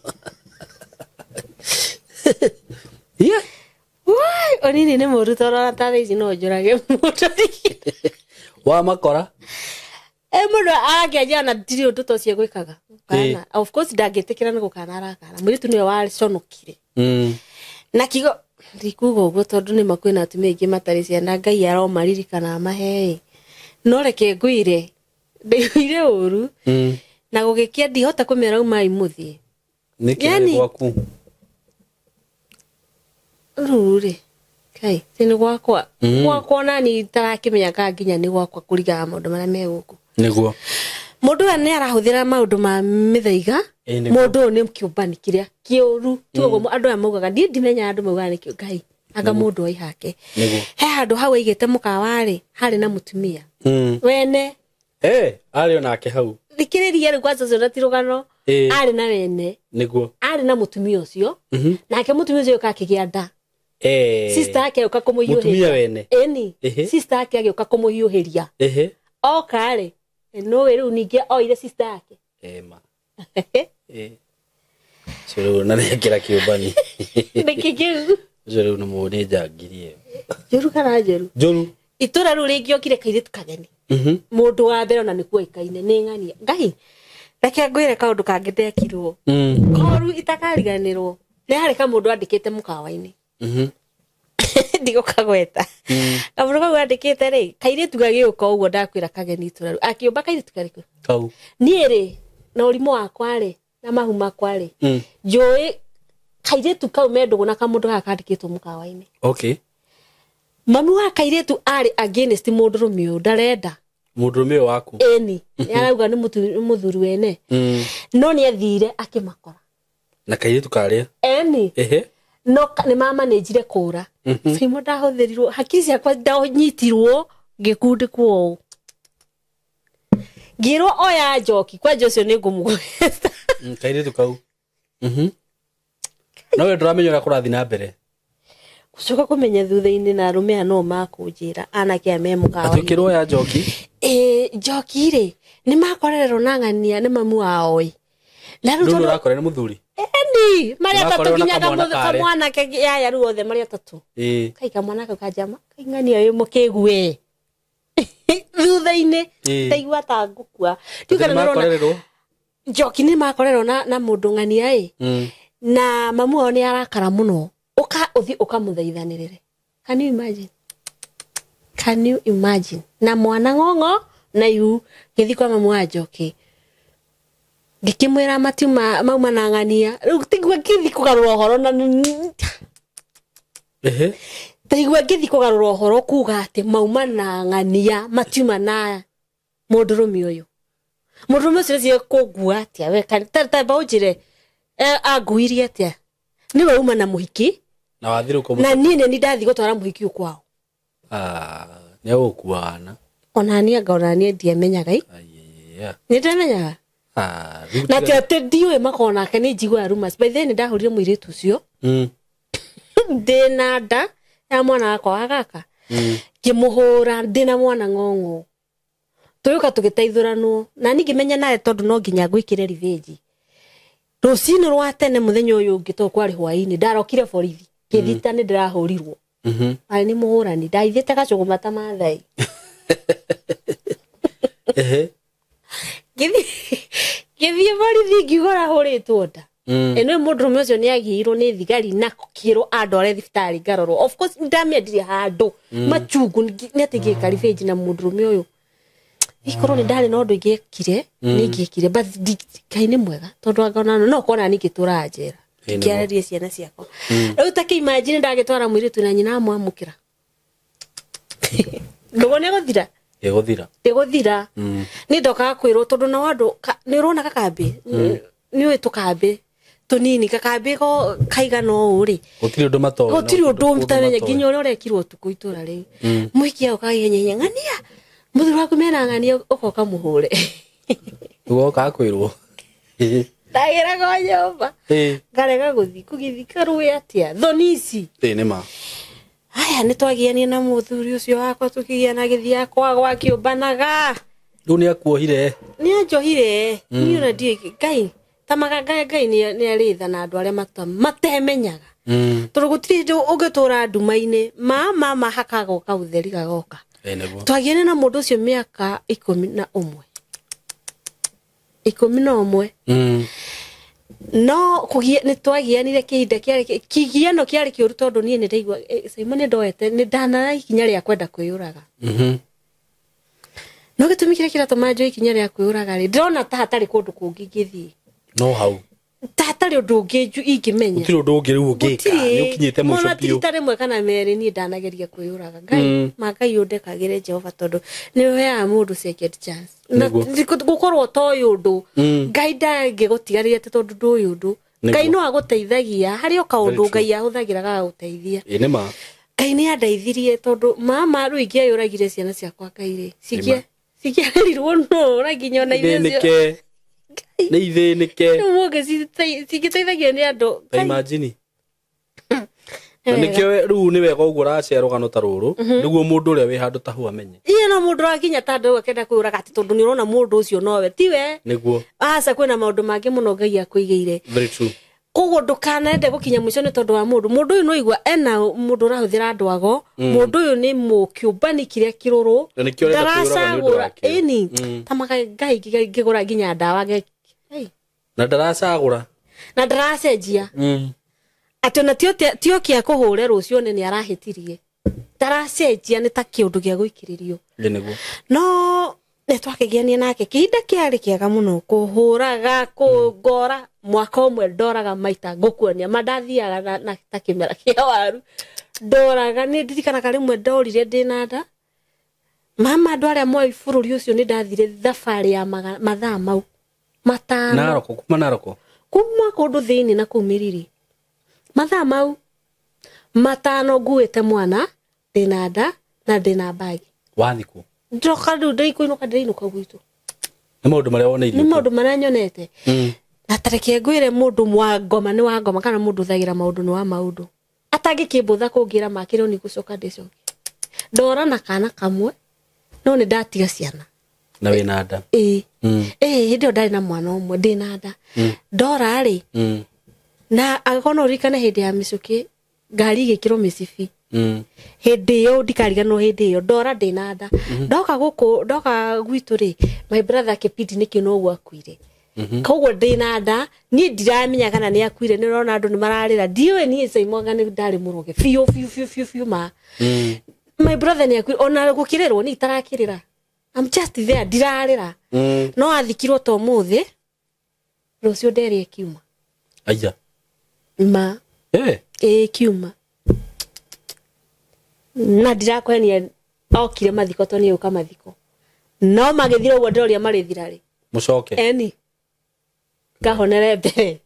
Yeah. Wai, onini nĩ mũru tondũ ona ta thaa ici no njũrage mũndũ. Wa makora. Mũndũ akĩanjia na ndirĩ ũndũ ta ũcio gwĩkaga. Kana of course ndangĩtĩkĩra nĩ gũkana arakana. Mũirĩtu nĩwe waconokire. Na kigo ndikuga ũguo tondũ nĩ ma kwĩna atumia aingĩ matarĩ ciana Ngai aromaririkana amahe. No reke ngwĩre ndaiguire ũru. Na gũgĩkĩa ndihota kũmera umai mũthiĩ. Nĩkĩ gwaku? Rĩu rĩ kai ti nĩ gwakwa. Gwakwa ona niĩ itarakĩmenya kana nginya nĩ gwakwa kũringana na maũndũ marĩa me gũkũ. Nĩguo. Mũndũ ũyũ nĩ arahũthĩra maũndũ ma mĩthaiga. Mũndũ ũyũ nĩ kĩũmbani kĩrĩa kĩũru. Ti ũguo andũ aya maugaga niĩ ndimenyaga andũ maugaga nĩkĩo Ngai anga mũndũ oi hake. Nĩguo. He handũ hau aigĩte mũkawa rĩ harĩ na mũtumia. Wene. Arĩ onake hau. Thikĩrĩria rĩu kwanza ũcio na ti rũgano. Arĩ na wene. Nĩguo. Arĩ na mũtumia ũcio. Nake mũtumia ũcio agĩũka akĩgĩa nda. Sister yake agĩũka kũmũhiũhĩria. Mũtumia wene. Ĩni. Sister yake agĩũka kũmũhiũhĩria. Oka rĩ nũĩ rĩu ningĩ oire sister yake. Ema. Ũcio rĩu na nĩekĩra kĩũmbani. Nĩkĩ kĩu? Ũcio rĩu nĩ njangiri ĩyo. Njũru kana njũru? Njũru. Itũra rĩu rĩngĩokire kairĩtu kageni. Mũndũ wa mbere ona nĩkuoĩkaine nĩ ng'ania. Ngai reke ngwĩre kaũndũ kangĩ ndekirwo. Koru itakariganĩrwo. Nĩ harĩ kamũndũ andĩkĩte mũkawa-inĩ. Ndigũkagweta. Kamũndũ kau andĩkĩte rĩ kairĩtu gagĩũka ũguo ndakwĩra kageni itũra rĩu. Akĩũmba kairĩtu karĩkũ? Kau. Niĩ rĩ na ũrimũ wakwa rĩ na mahu makwa rĩ njũĩ kairĩtu kau me ndũgũ na kamũndũ gaka kandĩkĩtwo mũkawa-inĩ. Okay. Mami wa kairĩtu arĩ against mũndũrũme ũyũ ndarenda. Mũndũrũme ũyũ waku? Ĩni. Nĩ arauga nĩ mũthuri wene. No nĩ athire akĩmakora. Na kairĩtu karĩa? Ĩni. No nĩ mamanĩnjire kũra. Simo ndahũthĩrirwo hakiri ciakwa ndanyitirwo ngĩkundĩkwo ũũ. Ngĩrwo oya njoki kwanja ũcio nĩ ngũmũgweta. Kairĩtu kau. No we ndũramenya ũrĩa kũrathiĩ na mbere. Gũcoka kũmenya thutha-inĩ na arũme aya no makũnjĩra anake aya me mũkawa. Atĩ ũkĩrwo oya njoki? Njoki rĩ nĩ makorererwo na ng'ania nĩ mamu wao ĩ. Na rĩu Rĩu tondũ ũrakorera nĩ mũthuri? Ĩni, marĩ atatũ nginya kamwana ke yaya rĩu othe marĩ atatũ. Kai kamwana kau kanjama kai ng'ania wĩ mũkĩgu we. Thutha-inĩ ndaigua ta ngũkua. Ndiũĩ kana nĩ ũrona njoki nĩ makorerwo na mũndũ ng'ania ĩ. Na mamu wao nĩ arakara mũno. Ũka ũthiĩ ũkamũthaithanĩrĩre. Can you imagine? Can you imagine? Na mwana ng'ong'o Na ihu ngĩthiĩ kwa mamu wa Njoki, ngĩkĩmwĩra matiuma mauma na ng'ania. Rĩu tigua ngĩthiĩ kũgarũra ũhoro na Ehe. Taigua ngĩthiĩ kũgarũra ũhoro kuga atĩ mauma na ng'ania matiuma na mũndũrũme ũyũ. Mũndũrũme ũcio ũcio kũngua atĩa we ta mbaũnjĩre anguirie atĩa? Nĩwe uma na mũhiki na wathire uko na niĩ nĩ ndathiĩ gũtwara mũhiki ũyũ kwao. Ah, nĩ agũkuana. Ona niĩ anga ona niĩ ndiamenyaga i. Aiya. Nĩ ndamenyaga. Ah, rĩu Na tiga- ti atĩ ndiũĩ makorwo nake nĩ njiguaga rumors. By the way, nĩ ndahũrire mũirĩtu ũcio ndĩna nda ya mwana wakwa wa gaka. Ngĩmũhũra ndĩna mwana ng'ong'o. Tũgĩũka tũgĩteithũranwo na niĩ ngĩmenya nawe tondũ no nginya ngwĩkĩre revenge. Rũcinĩ rwa tene mũthenya ũyũ ũngĩ tondũ kwarĩ hwaĩ-inĩ ndarokire borithi ngĩthita nĩ ndĩrahũrirwo. Arĩ nĩ mũhũrani ndaithĩte gacũgũma ta Maathai. Ehe. Ngĩthiĩ borithi ngiuga ũrahũrĩtwo nda. Ĩno mũndũrũme ũcio nĩ agĩirwo nĩ thigari na kĩrwo andware thibitarĩ ngarorwo. Of course ndamĩendirie handũ machungu nĩ atĩ ngĩka revenge na mũndũrũme ũyũ. Ikorwo nĩ ndarĩ na ũndũ ingĩekire nĩ ingĩekire, but Ngai nĩ mwega tondũ anga ona no korwo nani ngĩtũraga njera Ĩĩ, nĩguo. ngĩarĩrie ciana ciakwa. Rĩu ta kĩ-imagine ndagĩtwara mũirĩtu na nyina amwamũkĩra. Ndũgũ nĩ gũthira. Ĩgũthira. Ndĩgũthira. Nĩ ndokaga kwĩrwo tondũ nao andũ nĩ ũrona gakambĩ nĩ ũĩ tũkambĩ tũnini gakambĩ ko kaigana ũũ rĩ Gũtirĩ ũndũ matoĩ. gũtirĩ ũndũ ũtamenya nginya ũrĩa ũrekirwo ũtukũ itũra rĩu. Mũhiki agoka ihenya ihenya ng'ania mũthuri waku mena ng'ania ũgoka mũhũre. Ũgoka kwĩrwo. Ndagĩraga o nyũmba ngarega gũthiĩ kũgĩthiĩ karũĩ atĩa thoni ici. Ĩĩ nĩ ma. Haya nĩ twagianire na mũthuri ũcio wakwa tũkĩgiana gĩthiaga kwa gwakĩũmbanaga. Rĩu nĩ akuohire. Nĩ anjohire niĩ ona ndiũĩ Ngai ta maga Ngai nĩ arĩ tha na andũ arĩa matemenyaga. Tondũ gũtirĩ hĩndĩ ũngĩtũra nduma-inĩ ma hakagoka ũtheri gagoka. Ĩĩ nĩguo. Twagianire na mũndũ ũcio mĩaka 11. 11. No kũgia nĩ twagianire kĩhinda kĩarĩ kĩgiano kĩarĩ kĩũru tondũ niĩ nĩ ndaigua Simon nĩ ndoete nĩ ndana ikinya rĩa kwenda kwĩyũraga. No gĩtũmi kĩrĩa kĩratũma njoe ikinya rĩa kwĩyũraga rĩ ndĩrona ta hatarĩ kũndũ kũngĩ ingĩthiĩ. No hau. Ta hatarĩ ũndũ ũngĩ ingĩmenya. Gũtirĩ ũndũ ũngĩ rĩu ũngĩka. Nĩ ũkinyĩte mũico Ona biũ. ti rita rĩmwe kana merĩ niĩ ndanageria kwĩyũraga. Ngai ma Ngai ũndekagĩre Jehova tondũ nĩ ũheaga mũndũ second chance. Na gũkorwo ũtoĩ ũndũ Ngai ndangĩgũtigarĩria atĩ tondũ ndũĩ ũndũ. Ngai no agũteithagia harĩ o kaũndũ Ngai ahũthagĩra gagagũteithia. Ĩĩ nĩ ma. Ngai nĩ andeithirie tondũ mama rĩu ingĩeyũragire ciana ciakwa Ngai rĩ cingĩarerirwo nũ na nginya ona ithuĩ Ithĩnĩke. Nĩ ithĩnĩke. Rĩu mũngĩ cingĩteithagio nĩ andũ. Ta imagine. Na nĩkĩo rĩu nĩ wega ũguo ũracea rũgano ta rũrũ nĩguo mũndũ ũrĩa wĩ handũ ta hau amenye. Iye no mũndũ ũrakinya ta andũ akenda kwĩyũraga atĩ tondũ nĩ ũrona mũndũ ũcio nowe tiwe. Nĩguo. Aca kwĩna maũndũ mangĩ mũno Ngai akũigĩire. Very true. Koguo ndũkanende gũkinya mũico nĩ tondũ wa mũndũ. Mũndũ ũyũ no igua ena mũndũ ũrahũthĩra andũ ago. Mũndũ ũyũ nĩ mũkĩũmbani kĩrĩa kĩrũrũ. Na nĩkĩo ũrenda kwĩyũraga nĩ ũndũ Ndaracagũra. wakĩo. Ĩni. Ta maka Ngai ngĩgũra nginya ndawa Na ndaracagũra. Na ndaracenjia. Atĩ ona tio kĩa kũhũre rũciũ nĩ arahĩtirie. Ndaracenjia nĩ ta kĩũndũ gĩa gũikĩrĩrio. Ĩĩ nĩguo. No nĩ twakĩgiania nake kĩhinda kĩarĩ kĩega mũno kũhũraga kũngora mwaka ũmwe ndoraga maita ngũkuonia ma ndathiaga na ta kĩmera kĩa waru ndoraga nĩ ndirikanaga rĩmwe ndorire ndĩna nda mama andũ arĩa moĩ bũrũri ũcio nĩ ndathire thabarĩ ya mathaa mau matano. Naroko kuma Naroko kuma kũndũ thĩinĩ na kũu Mĩriri mathaa mau matano nguĩte mwana ndĩna nda na ndĩna mbagi. Wathiĩ kũ? Ndoka rĩu ndĩikũinũka ndĩrainũka gwitũ. Nĩ maũndũ marĩa woneirio. Nĩ maũndũ marĩa nyonete. Na tareke ngwĩre mũndũ wa ngoma nĩ wa ngoma kana mũndũ ũthagĩra maũndũ nĩ wa maũndũ. Atangĩkĩmbũtha kũngĩra makĩrĩ nĩ gũcoka ndĩcoke. Ndora na kana kamwe no nĩ ndatiga ciana. Na wĩna nda. Ĩĩ. Ĩĩ hĩndĩ ĩyo ndarĩ na mwana ũmwe ndĩna nda. Ndora rĩ na angĩkorwo no ũririkane hĩndĩ ya mĩcũkĩ ngari igĩkĩrwo mĩcibi. Hĩndĩ ĩyo ndikariganĩrwo hĩndĩ ĩyo ndora ndĩna nda. Ndoka gũkũ ndoka gwitũ rĩ my brother kĩpindi nĩkĩo noguo akuire. Koguo ndĩna nda niĩ ndiramenya kana nĩ akuire nĩ ũrona andũ nĩ mararĩra ndiũĩ niĩ Saimwanga nĩ ndarĩ mũroge biũ biũ biũ biũ biũ ma. My brother nĩ akuire ona gũkĩrĩrwo niĩ itarakĩrĩra. I'm just there ndirarĩra. No athikirwo to mũthĩ rũciũ nderĩ ĩkiuma. Aya. Ma. Ĩkiuma. Na ndirakwenia okire mathiko to nĩ ũka mathiko. No magĩthira ũguo ndĩroria marĩthira rĩ. Mũcoke. Eni. Ngahonere mbere.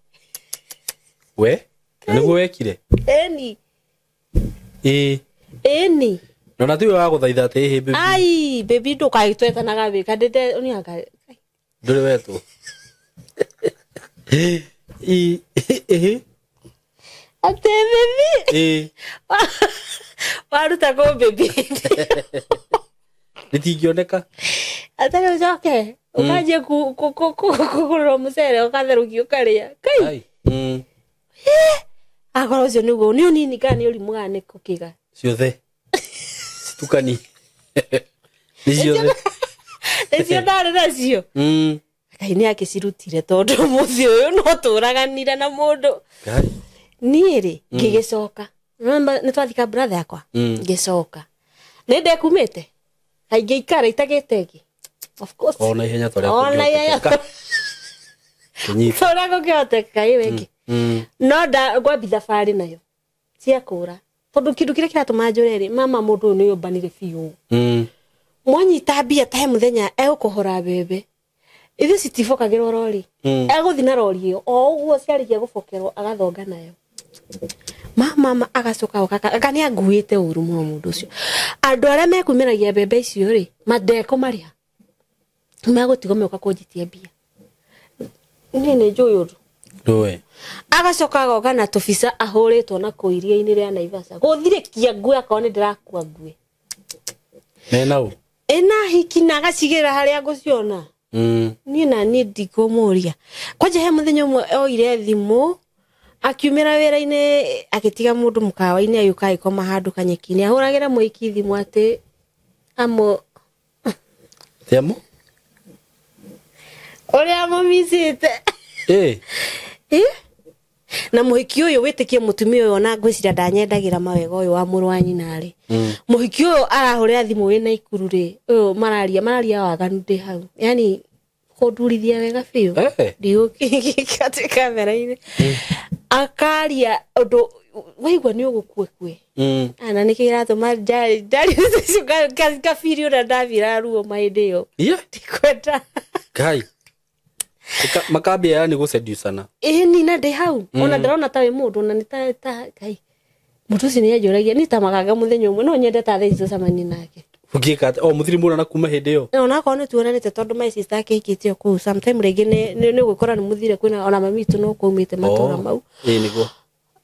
We? Na nĩguo wekire? Eni. Eni. No na tiwe wa gũthaitha atĩ ĩhĩ baby. Ai, baby ndũkagĩtwetanaga wĩ kandĩte ũnianga. Ndũrĩ wetwo. Atĩ baby. Waruta kũ baby. Rĩtingĩoneka. Atarĩ ũcoke. Ũkanjie kũgũrĩrwo mũcere ũkatherũkia ũkarĩa. Kai. Akorwo ũcio nĩguo nĩ ũnini kana nĩ ũrimũ kana nĩ kũkĩga. Ciothe. Citukani. Nĩ ciothe. Nĩcio ndarĩ nacio. Ngai nĩ akĩcirutire tondũ mũthĩ ũyũ no tũraganire na mũndũ. Niĩ rĩ ngĩgĩcoka. Remember nĩ twathika brother yakwa. Ngĩcoka. Nĩ ndekumĩte. Kaingĩ ikara itagĩte ĩngĩ. Of course. Ona ihenya torĩa kũngĩhoteka. Kĩnyita. Torĩa kũngĩhoteka ĩ wengĩ. No ngwambi thabarĩ nayo. Cia kũra. Tondũ kĩndũ kĩrĩa kĩratũma njũre rĩ, mama mũndũ ũyũ nĩ ombanire biũ. Mwanyita mbia ta he mũthenya egũkũhora mbembe. Ithuĩ citibokagĩrwo rori. Egũthiĩ na rori ĩyo o ũguo ciarĩkia gũbokerwo agathonga nayo. Mama agacoka aka nĩ anguĩte ũru mũno mũndũ ũcio. Andũ arĩa mekumĩragia mbembe icio rĩ, mandekũmarĩha. Megũtigwo meũka kũnjitia mbia. Niĩ nĩ njũĩ ũndũ. Ndũĩ. Agacoka agoka na tũbica ahũrĩtwo na kũu iria-inĩ rĩa Naivasha. Gũthirĩkia ngue akorwo nĩ ndĩrakua ngue. Mena ũ? Ĩna hiki na agacigĩrĩra harĩa ngũciona. Niĩ na niĩ ndikũmũria. Kwanja he mũthenya ũmwe oire thimũ akiumĩra wĩra-inĩ agĩtiga mũndũ mũkawa-inĩ agĩũka agĩkoma handũ kanyeki-inĩ ahũragĩra mũhiki thimũ atĩ amũ Thimũ? Ũrĩa amũmicĩte. Na mũhiki ũyũ wĩtĩkie mũtumia ũyũ ona ngwĩciria ndanyendagĩra mawega ũyũ wa mũrũ wa nyina rĩ. Mũhiki ũyũ arahũrĩra thimũ wĩna Ikuru rĩ, ũyũ mararia waganu ndĩ hau. Yaani kũndurithia wega biũ. Ndigũkĩkatĩ kamera-inĩ. Akaria ũndũ waigua nĩ ũgũkue kue. Ana nĩkĩ kĩratũma ndari ngabiri ũrĩa ndathira ruo mahĩndĩ ĩyo. Ndikwenda. Ngai. Makambia yani gũseducana. Ĩni na ndĩ hau. Ona ndĩrona ta wĩ mũndũ ona nĩ ta Ngai. Mũndũ ũcio nĩ anjũragia nĩ ta magaga mũthenya ũmwe no nyende ta thaa ici tũcemanie nake. Ũngĩka atĩa? O mũthiri mũrona kuma hĩndĩ ĩyo. Ona akorwo nĩ tuonanĩte tondũ my sister akĩhikĩte o kũu sometime rĩngĩ nĩ ũgũkora nĩ mũthire kwĩna ona mami witũ no kwaumĩte matũra mau. Ĩĩ nĩguo.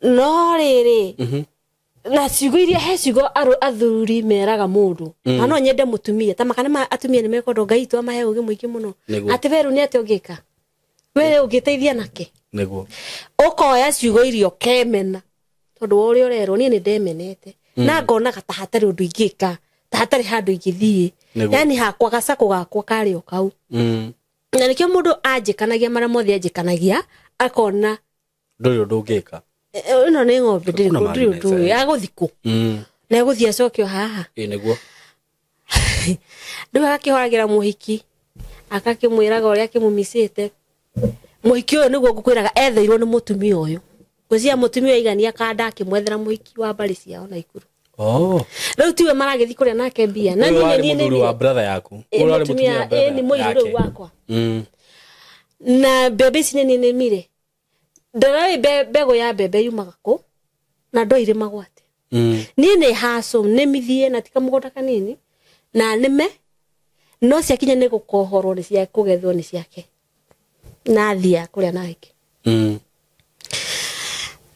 No rĩrĩ na ciugo iria he ciugo athuri meraga mũndũ. Na no nyende mũtumia ta makana atumia nĩ mekwendwo Ngai witũ amahe ũũgĩ mũingĩ mũno. Atĩ we rĩu nĩ atĩa ũngĩka? We ũngĩteithia nake? Nĩguo. Ũkoya ciugo iria ũkemena tondũ wa ũrĩa ũrerwo niĩ nĩ ndemenete. Na ngonaga ta hatarĩ ũndũ ingĩka, ta hatarĩ handũ ingĩthiĩ. Yaani hakwa gacakũ gakwa karĩ o kau. Na nĩkĩo mũndũ anjĩkanagia marĩa mothe anjĩkanagia akona ndũrĩ ũndũ ũngĩka. Ĩno nĩ ng'ombe ndĩrĩ ndũrĩ ũndũ ũyũ agũthiĩ kũ? Na egũthiĩ acokio haha. Ĩĩ nĩguo. Rĩu agakĩhoragĩra mũhiki akakĩmwĩraga ũrĩa akĩmũmicĩte. Mũhiki ũyũ nĩguo ngũkwĩraga etheirwo nĩ mũtumia ũyũ. Ngwĩciria mũtumia aigania kanda akĩmwethera mũhiki wa mbarĩ ciao na Ikuru. Rĩu tiwe maragĩthiĩ kũrĩa nake mbia. Na niĩ nĩ mũthuri wa brother yaku. Ũyũ arĩ mũtumia nĩ mũirũ rĩu wakwa. Na mbembe ici nĩ nĩmire. Ndĩroĩ mbegũ ya mbembe yumaga kũ na ndoire magwate. Niĩ nĩ haco nĩmithie na tika mũgũnda kanini na nĩme no ciakinya nĩ gũkohorwo nĩ cia kũgethwo nĩ ciake. Na thia kũrĩa na hiki.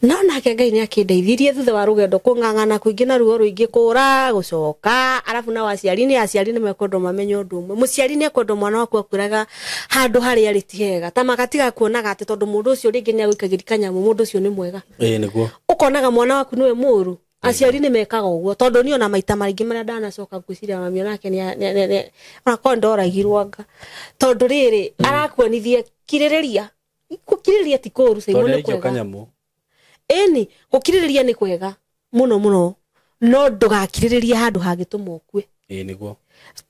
No nake Ngai nĩ akĩndeithirie thutha wa rũgendo kũng'ang'ana kũingĩ na ruo rũingĩ kũra gũcoka arabu na aciari nĩ mekwendwo mamenye ũndũ ũmwe. Mũciari nĩ ekwendwo mwana waku akwĩraga handũ harĩa arĩ ti hega ta magatiga kuonaga atĩ tondũ mũndũ ũcio rĩngĩ nĩ agũikagĩria kanyamũ mũndũ ũcio nĩ mwega. Ĩĩ nĩguo. Ũkonaga mwana waku nĩwe mũũru. Aciari nĩ mekaga ũguo tondũ niĩ ona maita maingĩ marĩa ndanacoka ngwĩciria mami onake nĩ onakorwo ndoragirwo anga tondũ rĩrĩ arakuonithia kirĩrĩria. Gũkirĩrĩria ti kũũru Simon nĩ kwega. Ĩni gũkirĩrĩria nĩ kwega mũno mũno no ndũgakirĩrĩrie handũ hangĩtũma ũkue. Ĩĩ nĩguo.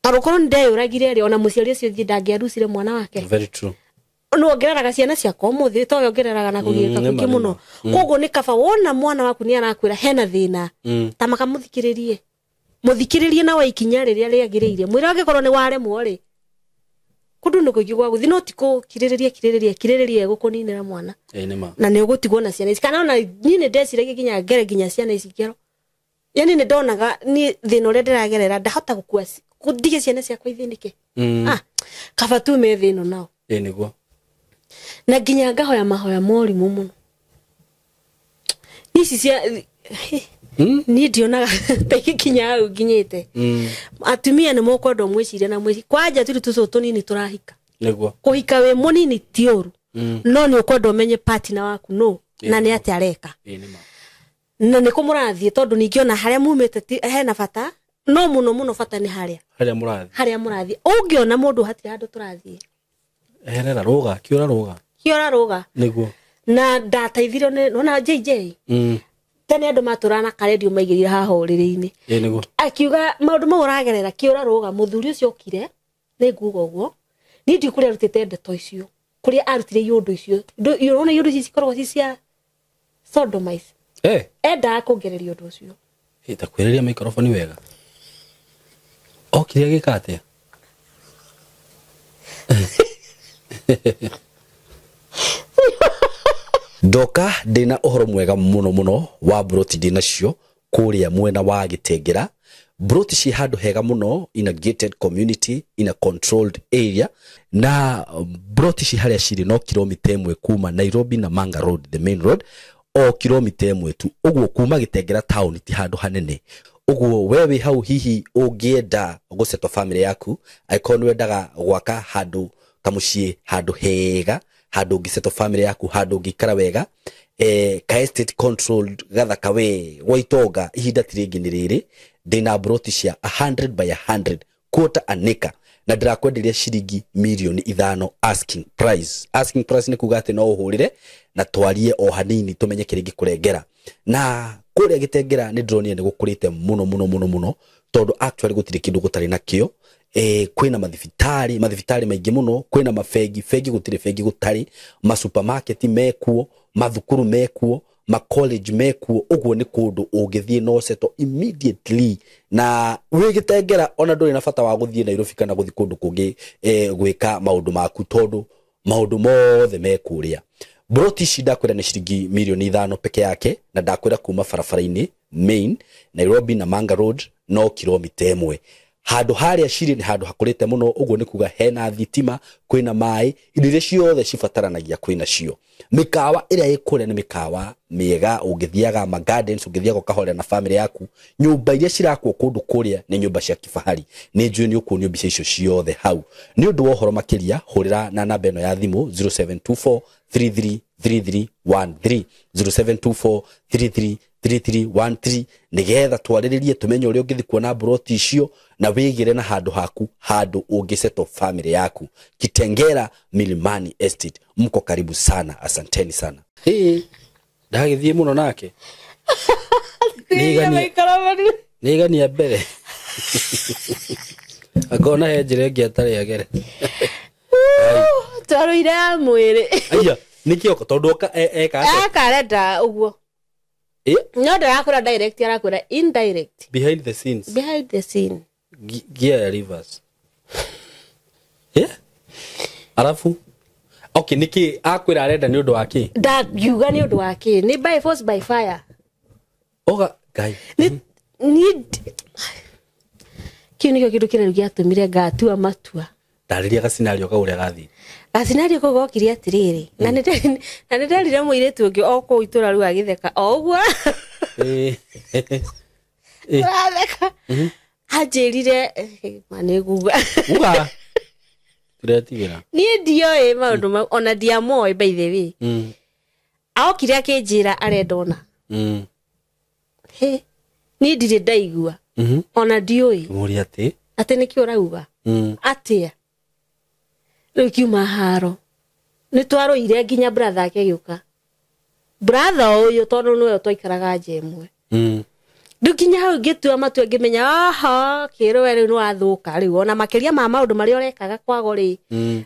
Tondũ korwo nĩ ndeyũragire rĩ, ona mũciari ũcio ũngĩ ndangĩarucire mwana wake. Very true. No ongereraga ciana ciakwa ũmũthĩ to ongereraga na kũgiĩka kũingĩ mũno. Koguo nĩ kaba wona mwana waku nĩ arakwĩra hena thĩna, ta makamũthikĩrĩrie. Mũthikĩrĩrie na wa ikinya rĩrĩa rĩagĩrĩire. Mwĩre angĩkorwo nĩ waremwo rĩ, kũndũ nĩ kũingĩ gwa gũthiĩ, no ti kũkirĩrĩria kirĩrĩria kirĩrĩria gũkũninĩra mwana. Na nĩ ũgũtigwo na ciana ici. Kana ona niĩ nĩ ndeciragia nginya ngere nginya ciana ici ngero. Yaani nĩ ndonaga niĩ thĩna ũrĩa ndĩragerera ndahota gũkua ndige ciana ciakwa ithĩnĩke. Kaba tume thĩ ĩno nao. Nĩguo. Na nginya ngahoya mahoya morimũ mũno. Ici cia niĩ ndionaga ta ikinya hau nginyĩte. Atumia nĩ mũkwendwo mwĩcirie na mwĩci kwanja tũrĩ tũcũ tũnini tũrahika. Nĩguo. Kũhika wĩ mũnini ti ũru. No nĩ ũkwenda ũmenye partner waku no na nĩ atĩa areka. Na nĩ kũ mũrathiĩ tondũ ningĩ ona harĩa mumĩte hena bata, no mũno mũno bata nĩ harĩa. Harĩa mũrathiĩ. Harĩa mũrathiĩ. Ũngĩona mũndũ hatirĩ handũ tũrathiĩ. Eherera rũga, kĩũra rũga. Kĩũra rũga. Nĩguo. Na ndateithirio nĩ ona JJ. Tene andũ matũraga na karendio maigĩrĩire haha ũrĩrĩ-inĩ. Nĩguo. Akiuga maũndũ mau ũragerera kĩũra rũga, mũthuri ũcio okire nĩ nguga ũguo. Niĩ ndiũĩ kũrĩa arutĩte ndeto icio. Kũrĩa arutire iũndũ icio. Ũrona iũndũ ici cikoragwo ci cia sodomize. Endaga kũngereria ũndũ ũcio. Ta kwĩrĩria microphone wega. Okire agĩka atĩa? Ndoka ndĩna ũhoro mwega mũno mũno wa broti ndĩna cio kũrĩa mwena wa Gĩtengera. Broti ci handũ hega mũno in a gated community in a controlled area, na broti ci harĩa cirĩ no kilomita 1 kuma Nairobi na Manga Road, the main road, o kilomita 1 tu. Ũguo kuma Gĩtengera town ti handũ hanene. Ũguo we wĩ hau hihi ũngĩenda gũsettle family yaku, angĩkorwo nĩ wendaga gwaka handũ kamũciĩ, handũ hega, handũ ũngĩsettle family yaku, handũ ũngĩikara wega, ka estate controlled gathaka we gwa itonga, ihinda ti rĩngĩ nĩ rĩrĩ. Ndĩna broti cia 100 by 100 quarter an acre, na ndĩrakwenderia ciringi mirioni 5 asking price. Asking price nĩ kuga atĩ no ũhũrĩre na twarie o hanini tũmenye kĩrĩa ingĩkũrengera. Na kũrĩa Gĩtengera nĩ ndĩronire nĩ gũkũrĩte mũno mũno mũno mũno, tondũ actually gũtirĩ kĩndũ gũtarĩ nakĩo. Kwĩna mathibitarĩ, mathibitarĩ maingĩ mũno, kwĩna mabengi, bengi gũtirĩ bengi gũtarĩ, masupermarket mekuo, mathukuru mekuo, ma college mekuo. Ũguo nĩ kũndũ ũngĩthiĩ no settle immediately. Na wĩ Gĩtengera ona ndũrĩ na bata wa gũthiĩ Nairobi kana gũthiĩ kũndũ kũngĩ gwĩka maũndũ maku, tondũ maũndũ mothe me kũrĩa. Broti ici ndakwĩra nĩ ciringi mirioni 5 peke yake, na ndakwĩra kuma barabara-inĩ main Nairobi na Manga Road no kilomita 1. Handũ harĩa cirĩ nĩ handũ hakũrĩte mũno, ũguo nĩ kuga hena thitima, kwĩna maĩ, indo iria ciothe cibataranagia kwĩna cio. Mĩkawa ĩrĩa ĩ kũrĩa nĩ mĩkawa mĩega, ũngĩthiaga ma gardens, ũngĩthiaga ũkahorera na family yaku. Nyũmba iria cirakwo kũndũ kũrĩa nĩ nyũmba cia kifahari. Nĩ njũĩ nĩ ũkuonio mbica icio ciothe hau. Nĩ ũndũ wa ũhoro makĩria, hũrĩra na namba ĩno ya thimũ 0724 333313, 0724 333313, nĩgetha twarĩrĩrie tũmenye ũrĩa ũngĩthiĩ kuona broti icio na wĩgĩre na handũ haku, handũ ũngĩsettle family yaku. Kitengera Milimani Estate, mko karibu sana, asanteni sana. Ndagĩthiĩ mũno nake. Nĩigania mbere. Akona he njĩra ĩngĩ atarĩ agere. Twarũire ya mwĩrĩ. Aya, nĩkĩo tondũ oka eka atĩa? Eka arenda ũguo. No ndarakwĩra direct, arakwĩra indirect. Behind the scenes. Behind the scene. Gear ya reverse. Alafu okay, niki akwĩra arenda nĩ ũndũ wa kĩ? Ndangiuga nĩ ũndũ wa kĩ? Nĩ by force by fire. Oga Ngai. Nĩ kĩu nĩkĩo kĩndũ kĩrĩa gĩatũmire ngatua matua. Ndarĩria gacinari kau ũrĩa gathiĩ. Gacinari kau gokire atĩrĩrĩ, na nĩ nderire mũirĩtu ũngĩ o kũu itũra rĩu agĩtheka o ũguo. Aratheka. Anjĩrire ma nĩ nguga. Uga. Tũretigĩra. Niĩ ndioĩ maũndũ mau, ona ndiamoĩ by the way. Aokire akĩnjĩra arenda ona. He, niĩ ndirĩ ndaigua. Ona ndiũĩ. Mũria atĩ? Atĩ nĩkĩ ũrauga? Atĩa? Rĩu kiuma haro. Nĩ twarũire nginya brother ake agĩũka. Brother ũyũ tondũ nĩwe twaikaraga nja ĩmwe. Rĩu nginya hau ngĩtua matua ngĩmenya aha kĩrũ we rĩu nĩwathũka rĩu ona makĩria ma maũndũ marĩa ũrekaga kwago rĩ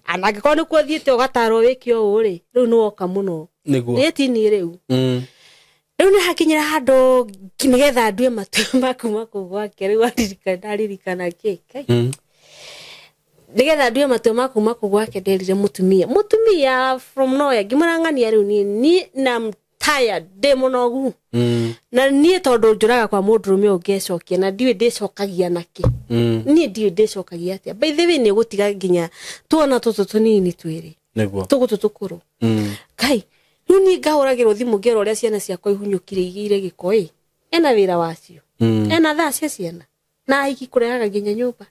ana angĩkorwo nĩkuo ũthiĩte ũgatarwo wĩke ũũ rĩ rĩu nĩwoka mũno Nĩguo. nĩ tini rĩu rĩu nĩ hakinyĩra handũ nĩgetha ndue matua ma kuma kũu gwake rĩu aririkana ndaririkana kĩ Kai. Nĩgetha ndue matua ma kuma kũu gwake nderire mũtumia from nowhere ngĩmũrang'ania rĩu niĩ na I'm tired ndĩ mũnogu na niĩ tondũ njũraga kwa mũndũrũme ũngecokia na ndiũĩ ndĩcokagia nakĩ niĩ ndiũĩ ndĩcokagia atĩa by the way nĩ ũgũtiga nginya tuona tũtũ tũnini twĩrĩ Nĩguo. tũgũtũ tũkũrũ kai rĩu niĩ ngahũragĩrwo thimũ ngerwo ũrĩa ciana ciakwa ihunyũkire igĩire gĩko ĩ ena wĩra wacio ena thaa cia ciana na ahiki kũrehaga nginya nyũmba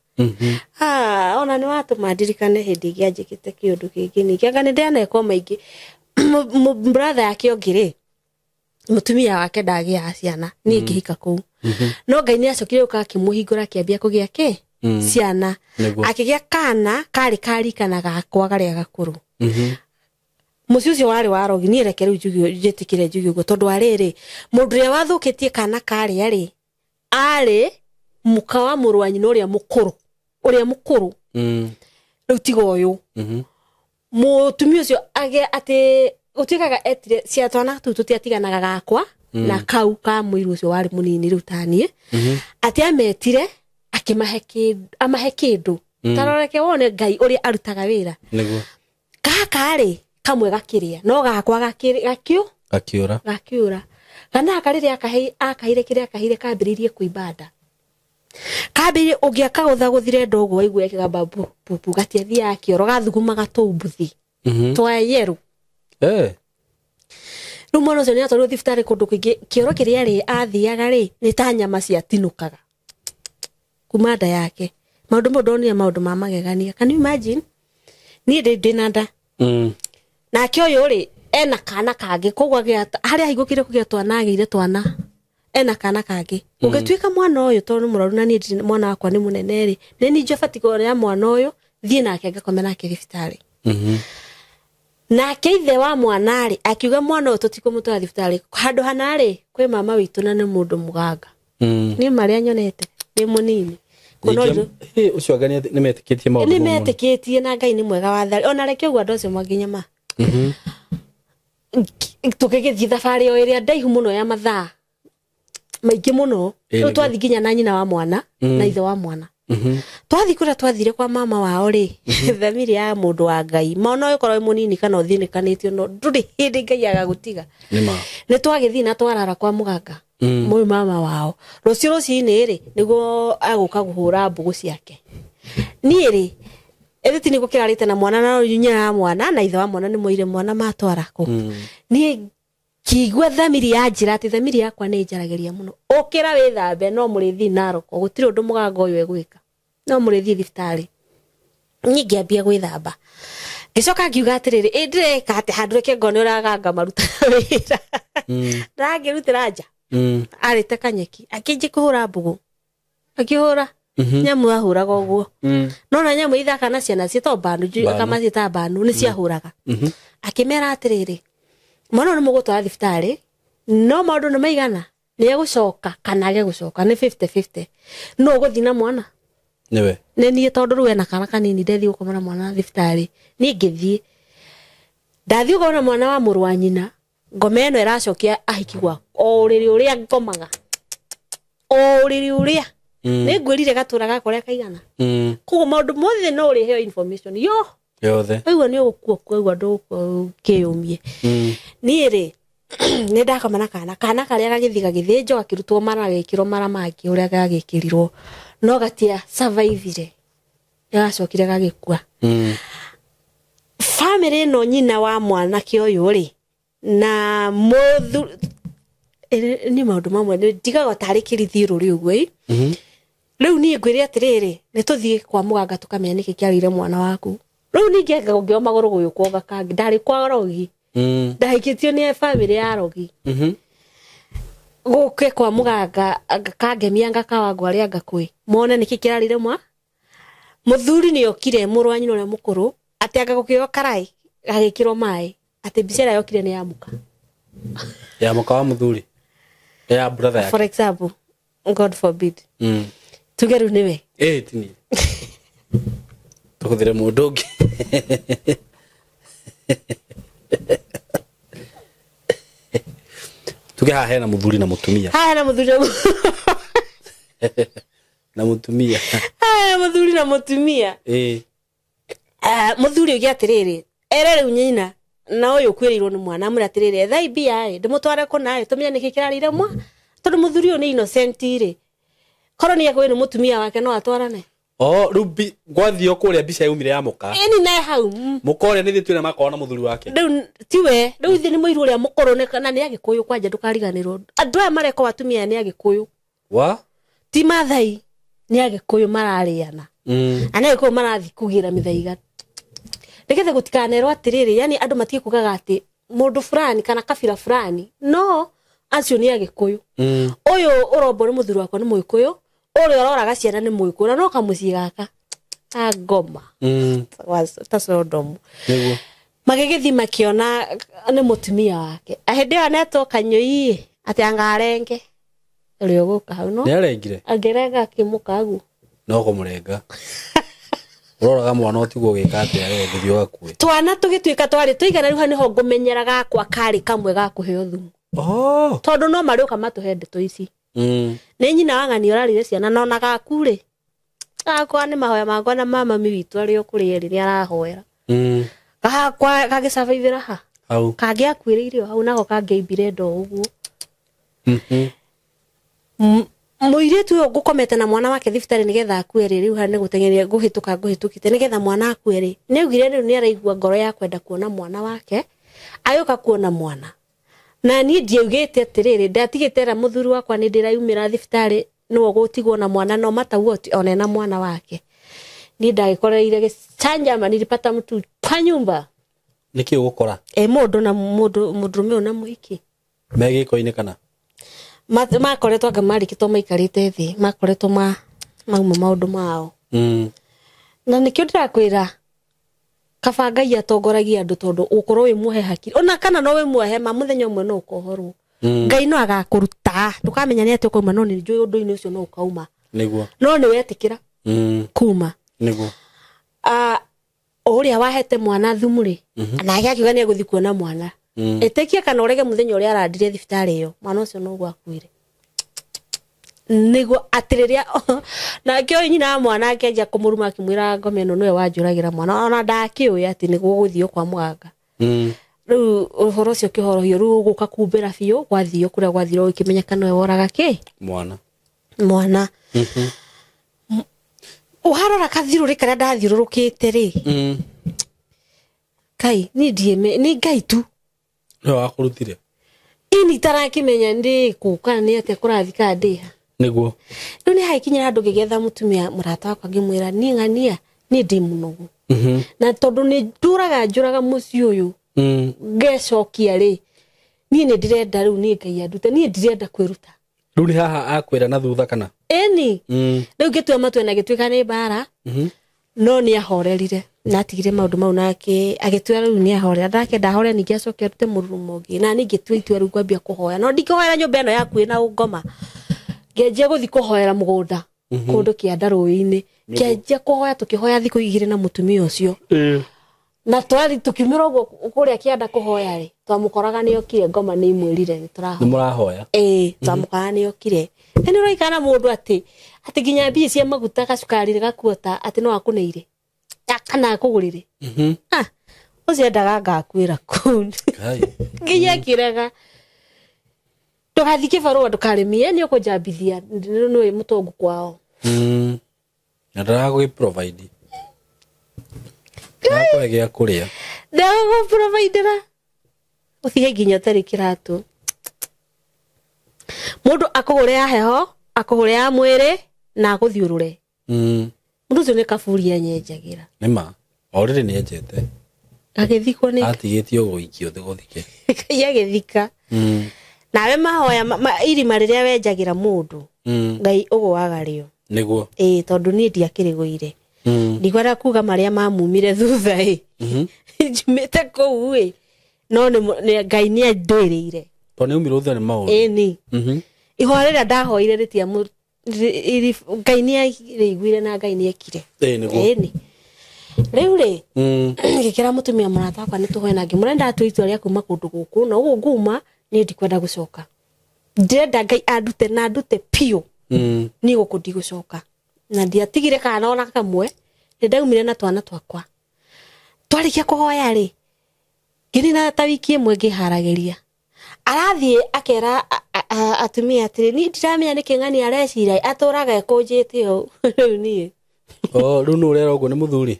ona nĩ watũma ndirikane hĩndĩ ĩngĩ anjĩkĩte kĩũndũ kĩngĩ ningĩ anga nĩ ndĩanekwo maingĩ brother yake ũngĩ rĩ mũtumia wake ndagĩaga ciana niĩ ngĩhika kũu no Ngai nĩ acokire gũka akĩmũhingũra akĩambia kũgĩa kĩ ciana Nĩguo. akĩgĩa kana karĩ karikana gakwa karĩa gakũrũ mũciĩ ũcio warĩ wa rogi niĩ reke rĩu njuge njĩtĩkĩre njuge ũguo tondũ wa rĩrĩ mũndũ ũrĩa wathũkĩtie kana karĩa rĩ arĩ mũka wa mũrũ wa nyina ũrĩa mũkũrũ rĩu tiga ũyũ mũtumia ũcio age atĩ gũtuĩkaga etire cia twana tũu tũtiatiganaga gakwa na kau ka mũiru ũcio warĩ mũnini rĩu taniĩ atĩ ametire akĩmahe kĩndũ amahe kĩndũ taroreke wone Ngai ũrĩa arutaga wĩra Nĩguo. gaka rĩ kamwe gakĩrĩa no gakwa Gakiũra. gakiũra kana aka rĩrĩa akahire kĩrĩa akahire kambĩrĩirie kũimba nda kambĩrĩirie ũngĩakagũthagũthire nda ũguo waigua ĩkĩgamba bu bu bu gatiathiaga kĩoro gathugumaga tũu mbuthi twa yerũ rĩu mwana ũcio nĩatwarirwo thibitarĩ kũndũ kũingĩ kĩoro kĩrĩa rĩ athiaga rĩ nĩ ta nyama ciatinũkaga kuma nda yake maũndũ mau ndonire maũndũ ma magegania can you imagine niĩ ndĩ na nda nake ũyũ rĩ ena kana kangĩ koguo harĩa ahingũkire kũgĩa twana agĩire twana ena kana kangĩ ũngĩtuĩka mwana ũyũ tondũ nĩ mũrwaru na niĩ mwana wakwa nĩ mũnene rĩ nĩ niĩ njabatiĩ kuoya mwana ũyũ thiĩ nake ngakome nake thibitarĩ nake ithe wa mwana rĩ akiuga mwana ũyũ tũtikũmũtwara thibitarĩ handũ hana rĩ kwĩ mama witũ na nĩ mũndũ mũganga niĩ marĩa nyonete ndĩ mũnini Ũcio anga nĩ metĩkĩtie maũndũ nĩ metĩkĩtie na Ngai nĩ mwega wa tharĩ ona reke ũguo andũ acio manginya ma tũgĩgĩthiĩ thabarĩ o ĩrĩa ndaihu mũno ya mathaa maingĩ mũno rĩu twathiĩ nginya na nyina wa mwana na ithe wa mwana twathiĩ kũrĩa twathire kwa mama wao rĩ thamiri ya mũndũ wa Ngai mwana ũyũ korwo wĩ mũnini kana ũthĩnĩkanĩtio no ndũrĩ hĩndĩ Ngai agagũtiga nĩ twagĩthiĩ na twarara kwa mũganga mũyũ mama wao rũciũ rũcinĩ rĩ nĩguo agũka kũhũra mbũgũ ciake niĩ rĩ ĩthĩ ti nĩguo kĩrarĩte na mwana na nyina wa mwana na ithe wa mwana nĩ moire mwana matwara kũ niĩ ngĩigua thamiri ya njĩra atĩ thamiri yakwa nĩ ĩnjaragĩria mũno ũkĩra wĩthambe no mũrĩthiĩ Narok gũtirĩ ũndũ mũganga ũyũ egwĩka no mũrĩthiĩ thibitarĩ niĩ ngĩambia gwĩthamba ngĩcoka ngiuga atĩrĩrĩ ĩ ndĩreka atĩ handũ reke ngone ũrĩa aganga marutaga wĩra ndangĩrutĩra nja arĩte kanyeki akĩnjia kũhũra mbũgũ akĩhũra nyamũ ahũraga ũguo no na nyamũ ithaka na ciana ciĩtagwo mbanu akamaciĩta mbanu nĩ ciahũraga akĩmera atĩrĩrĩ mwana ũyũ nĩ mũgũtwara thibitarĩ no maũndũ nĩ maigana nĩ egũcoka kana age gũcoka nĩ 50-50 no ũgũthiĩ na mwana Nĩwe. nĩ niĩ tondũ rĩu ena kana kanini ndethiĩ gũkoma na mwana thibitarĩ niĩ ngĩthiĩ ndathiĩ gũkoma na mwana wa mũrũ wa nyina ngoma ĩno ĩracokia ahiki gwa o ũrĩrĩ ũrĩa ngomaga o ũrĩrĩ ũrĩa nĩ ngwĩrire gatũra gaka ũrĩa kaigana koguo maũndũ mothe no ũrĩheo information yo Yothe. waigua nĩ ũgũkua kwaigua ndũgũkua kĩyũmie niĩ rĩ nĩ ndakoma na kana kana karĩa gagĩthiĩ gagĩthĩnjwo gakĩrutwo mara gagĩkĩrwo mara mangĩ ũrĩa gagĩkĩrirwo no gatia survive-ire nĩ gacokire gagĩkua bamĩrĩ ĩno nyina wa mwanake ũyũ rĩ na mũthu nĩ maũndũ mamwe ndigaga tarĩ kĩrithiũrũrĩ ũguo ĩ rĩu niĩ ngwĩre atĩrĩrĩ nĩ tũthiĩ kwa mũganga tũkamenya nĩkĩ kĩarĩire mwana waku rĩu ningĩ anga ngĩoya magũrũ gũgĩũkwo gakangĩ ndarĩ kwa rogi ndahikĩtio nĩ bamĩrĩ ya rogi gũke kwa mũganga kangemia ngakawa arĩa ngakwĩ mone nĩkĩ kĩrarĩire mwa mũthuri nĩ okire mũrũ wa nyina ũrĩa mũkũrũ atĩ anga gũkĩoywo karai gagĩkĩrwo maĩ atĩ mbica ĩrĩa yokire nĩ ya mũka Ya mũka wa mũthuri. Ya brother yake. For example God forbid. Tuge rĩu nĩwe. Tini tũhũthĩre mũndũ ũngĩ. Tuge haha hena mũthuri na mũtumia. Haha hena mũthuri na mũtumia. Haha hena mũthuri na mũtumia. Mũthuri oige atĩrĩrĩ, ere rĩu nyina na ũyũ ũkuĩrĩirwo nĩ mwana, amwĩre atĩrĩrĩ, ethai mbia ĩ, ndĩmũtware kũna ĩ, tũmenye nĩkĩ kĩrarĩire mwa, tondũ mũthuri ũyũ nĩ innocent rĩ. Korwo nĩ ekũĩ nĩ mũtumia wake no atwarane. Oh, rĩu gwathio kũrĩa mbica yaumire ya mũka. Ĩni nae hau. Mũka ũrĩa nĩ ithuĩ twĩna makorwo na mũthuri wake. Rĩu tiwe, rĩu ithuĩ nĩ mũirũ ũrĩa mũkũrũ na nĩ Agĩkũyũ kwanja ndũkariganĩrwo. Andũ aya mareka atumia aya nĩ Agĩkũyũ. Wa? Ti Maathai, nĩ Agĩkũyũ mararĩana. Na nĩ Agĩkũyũ marathiĩ kũgĩra mĩthaiga. Nĩgetha gũtikanerwo atĩrĩrĩ, yani andũ matige kugaga atĩ mũndũ fulani kana kabira fulani. No, acio nĩ Agĩkũyũ. Ũyũ ũrombo nĩ mũthuri wakwa nĩ Mũgĩkũyũ, ũrĩa ũroraga ciana nĩ Mũgĩkũyũ, na no kamũciĩ gaka. Ta ngoma. Ta Sodomu. Nĩguo. Magĩgĩthiĩ makĩona nĩ mũtumia wake. Hĩndĩ ĩyo anetwo kanyũi atĩ angarenge. Ũrĩa ũgũka hau no? Nĩarengire? Angĩrenga akĩmũka agu. No kũmũrenga. Ũroraga mwana ũtigwo ũgĩka atĩa we ndũthiĩ ũgakue. Twana tũgĩtuĩka twarĩ tũigana rĩu hau nĩho ngũmenyera gakwa karĩ kamwe ga kũheo thumu. Oh. Tondũ no marĩũka matũhe ndeto ici. Nĩ nyina wa ng'ani ũrarĩire ciana na ona gaku rĩ. Gakwa nĩ mahoya makwa na mama mi witũ arĩ o kũrĩa erĩ nĩ arahoera. Gakwa gagĩcabaithĩra ha. Hau. Kangĩakuĩrĩire o hau nako kangĩaimbire ndoo ũguo. Mũirĩtu ũyũ ngũkomete na mwana wake thibitarĩ nĩgetha akue rĩ, rĩu haha nĩ gũteng'eria ngũhĩtũka ngũhĩtũkĩte nĩgetha mwana akue rĩ, nĩ augire rĩu nĩ araigua ngoro ya kwenda kuona mwana wake, agĩũka kuona mwana. Na niĩ ndiaugĩte atĩrĩrĩ, ndatigĩte era mũthuri wakwa nĩ ndĩraumĩra thibitarĩ nĩwe ũgũtigwo na mwana no matauo ona ena mwana wake. Niĩ ndagĩkorereire gĩcanjama, nilipata mtu kwa nyumba. Nĩkĩ ũgũkora? Mũndũ na mũndũ, mũndũrũme ũyũ na mũhiki. Me gĩko-inĩ kana? Makoretwo anga marĩkĩtwo maikarĩte thĩ, makoretwo mauma maũndũ mao. Na nĩkĩo ndĩrakwĩra kaba Ngai atongoragia andũ tondũ ũkorwo wĩ muohe hakiri. Ona kana no wĩ muohe ma mũthenya ũmwe no ũkohorwo. Ngai no agakũruta, ndũkamenya nĩ atĩa ũkauma, no nĩ njũĩ ũndũ-inĩ ũcio no ũkauma. Nĩguo. No nĩ wetĩkĩra kuma. Nĩguo. Ũrĩa wahete mwana thumu rĩ, nake akiuga nĩ egũthiĩ kuona mwana. Ĩtĩkia kana ũrege mũthenya ũrĩa arandire thibitarĩ ĩyo, mwana ũcio no ũguo akuire. Nĩguo atĩ rĩrĩa nake ũyũ nyina wa mwana akĩanjia kũmũruma akĩmwĩra ngoma ĩno nĩwe wanjũragĩra mwana, ona ndakĩũĩ atĩ nĩguo gũthiĩ kwa mũganga. Rĩu ũhoro ũcio ũkĩhorohio, rĩu ũgũka kumbĩra biũ, gwathiĩ kũrĩa gwathire ũgĩkĩmenyeka nĩwe woraga kĩ? Mwana. Mwana. Ũharora kathirũrĩ karĩa ndathiũrũrũkĩte rĩ. Kai, niĩ ndiĩme, nĩ Ngai tu. Nĩwe wakũrutire? Ini itarakĩmenya ndĩ kũ kana nĩ atĩa kũrathiĩ kana ndĩ ha. Nĩguo. Rĩu nĩ hagĩkinyĩra handũ ngĩgĩetha mũtumia mũrata wakwa ngĩmwĩra niĩ ng'ania niĩ ndĩ mũnogu. Na tondũ nĩ ndũraga njũraga mũciĩ ũyũ, ngecokia rĩ, niĩ nĩ ndĩrenda rĩu niĩ Ngai andute, niĩ ndirenda kwĩruta. Rĩu nĩ haha akwĩra na thutha kana? Ĩni. Rĩu ngĩtua matua na gĩtuĩka nĩ mbara, no nĩ ahorerire. Na atigire maũndũ mau na agĩtua rĩu nĩ ahorera. Ndakenda ahorere ningĩ acoke arute mũrurumo ũngĩ. Na niĩ ngĩtua itua rĩu ngwambia kũhoya. No ndingĩhoera nyũmba ĩno yaku ĩna ngoma. Ngĩanjia gũthiĩ kũhoera mũgũnda, kũndũ kĩanda rũĩ-inĩ. Ngĩanjia kũhoya, tũkĩhoya thikũ igĩrĩ na mũtumia ũcio. Na twari tũkiumĩra ũguo kũrĩa kĩanda kũhoya rĩ, twamũkoraga nĩ okire, ngoma nĩ imwĩrire nĩ tũrahoya. Nĩ mũrahoya? Ĩĩ, twamũkoraga nĩ okire. Na nĩ ũraikara na mũndũ atĩ nginya mbia cia maguta gacukari nĩ gakuota atĩ no akũneire. Kana akũgũrĩre. Ũcio endaga ngakuĩra kũu. Ngai. Nginya akĩrega. Ndũgathiĩ kĩbarũa ndũkarĩmie, nĩ ũkũnjambithia, nĩũĩ mũtongu kwao. Na ndaragũgĩ provide. Ndakũhe gĩa kũrĩa. Ndagũgũ providera. Ũtige nginya ũtarĩ kĩratũ. Mũndũ akũgũre ya heho, akũgũre ya mwĩrĩ na agũthiũrũre. Mũndũ ũcio nĩ kaburi anyenjagĩra. Nĩ ma. O rĩrĩ nĩ enjete. Agĩthikwo nĩ Atigĩtio gũikio thĩ gũthike. Ngai agĩthika. Nawe mahoya irima rĩrĩa wenjagĩra mũndũ, Ngai ũgũaga rĩo. Nĩguo. Ĩĩ, tondũ niĩ ndiakĩrĩgũire. Ndikwenda kuga marĩa mamumire thutha ĩ. Njumĩte kũu ĩ. No nĩ Ngai nĩ andwĩrĩire. Tondũ nĩ aumire thutha nĩ maũndũ. Ĩni. Ihoya rĩrĩa ndahoire Ngai nĩ arĩiguire na Ngai nĩ ekire. Ĩĩ nĩguo. Ĩni. Rĩu rĩ, ngĩkĩra mũtumia mũrata wakwa nĩ tũhoe na ngĩmwĩra ndatua itua rĩa kuma kũndũ gũkũ na ũguo nguma niĩ ndikwenda gũcoka. Ndĩrenda Ngai andute na andute piũ. Niĩ gũkũ ndigũcoka. Na ndiatigire kana ona kamwe, nĩ ndaumire na twana twakwa. Twarĩkia kũhoya rĩ, ngĩnina ta wiki ĩmwe ngĩharagĩria. Arathiĩ akera atumia atĩrĩ, niĩ ndiramenya nĩkĩ ng'ani areciria atũraga ekũnjĩte ũũ. Rĩu niĩ. Oh, rĩu nũ ũrera ũguo nĩ mũthuri?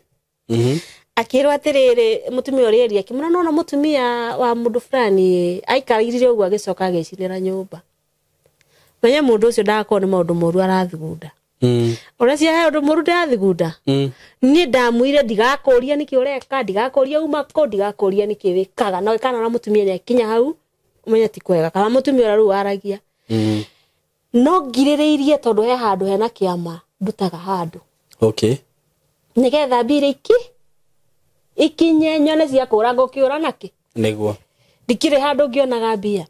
Akĩrwo atĩrĩrĩ, mũtumia ũrĩa eria akĩmwĩra nona mũtumia wa mũndũ fulani aikarire ũguo agĩcoka agĩcinĩra nyũmba. Menye mũndũ ũcio ndagakorwo nĩ maũndũ moru arathugunda. Ũreciria he ũndũ mũru ndĩrathugunda? Niĩ ndamwire ndigakũria nĩkĩ ũreka, ndigakũria uma kũ, ndigakũria nĩkĩ wĩkaga. No kana ona mũtumia nĩakinya hau, ũmenye ti kwega. Kana mũtumia ũrĩa rĩu waragia. No ngirĩrĩirie tondũ he handũ hena kĩama ndutaga handũ. Okay. Nĩgetha mbia iki ikinye nyone cia kũra ngũkĩũra nakĩ. Nĩguo. Ndikĩrĩ handũ ngĩonaga mbia.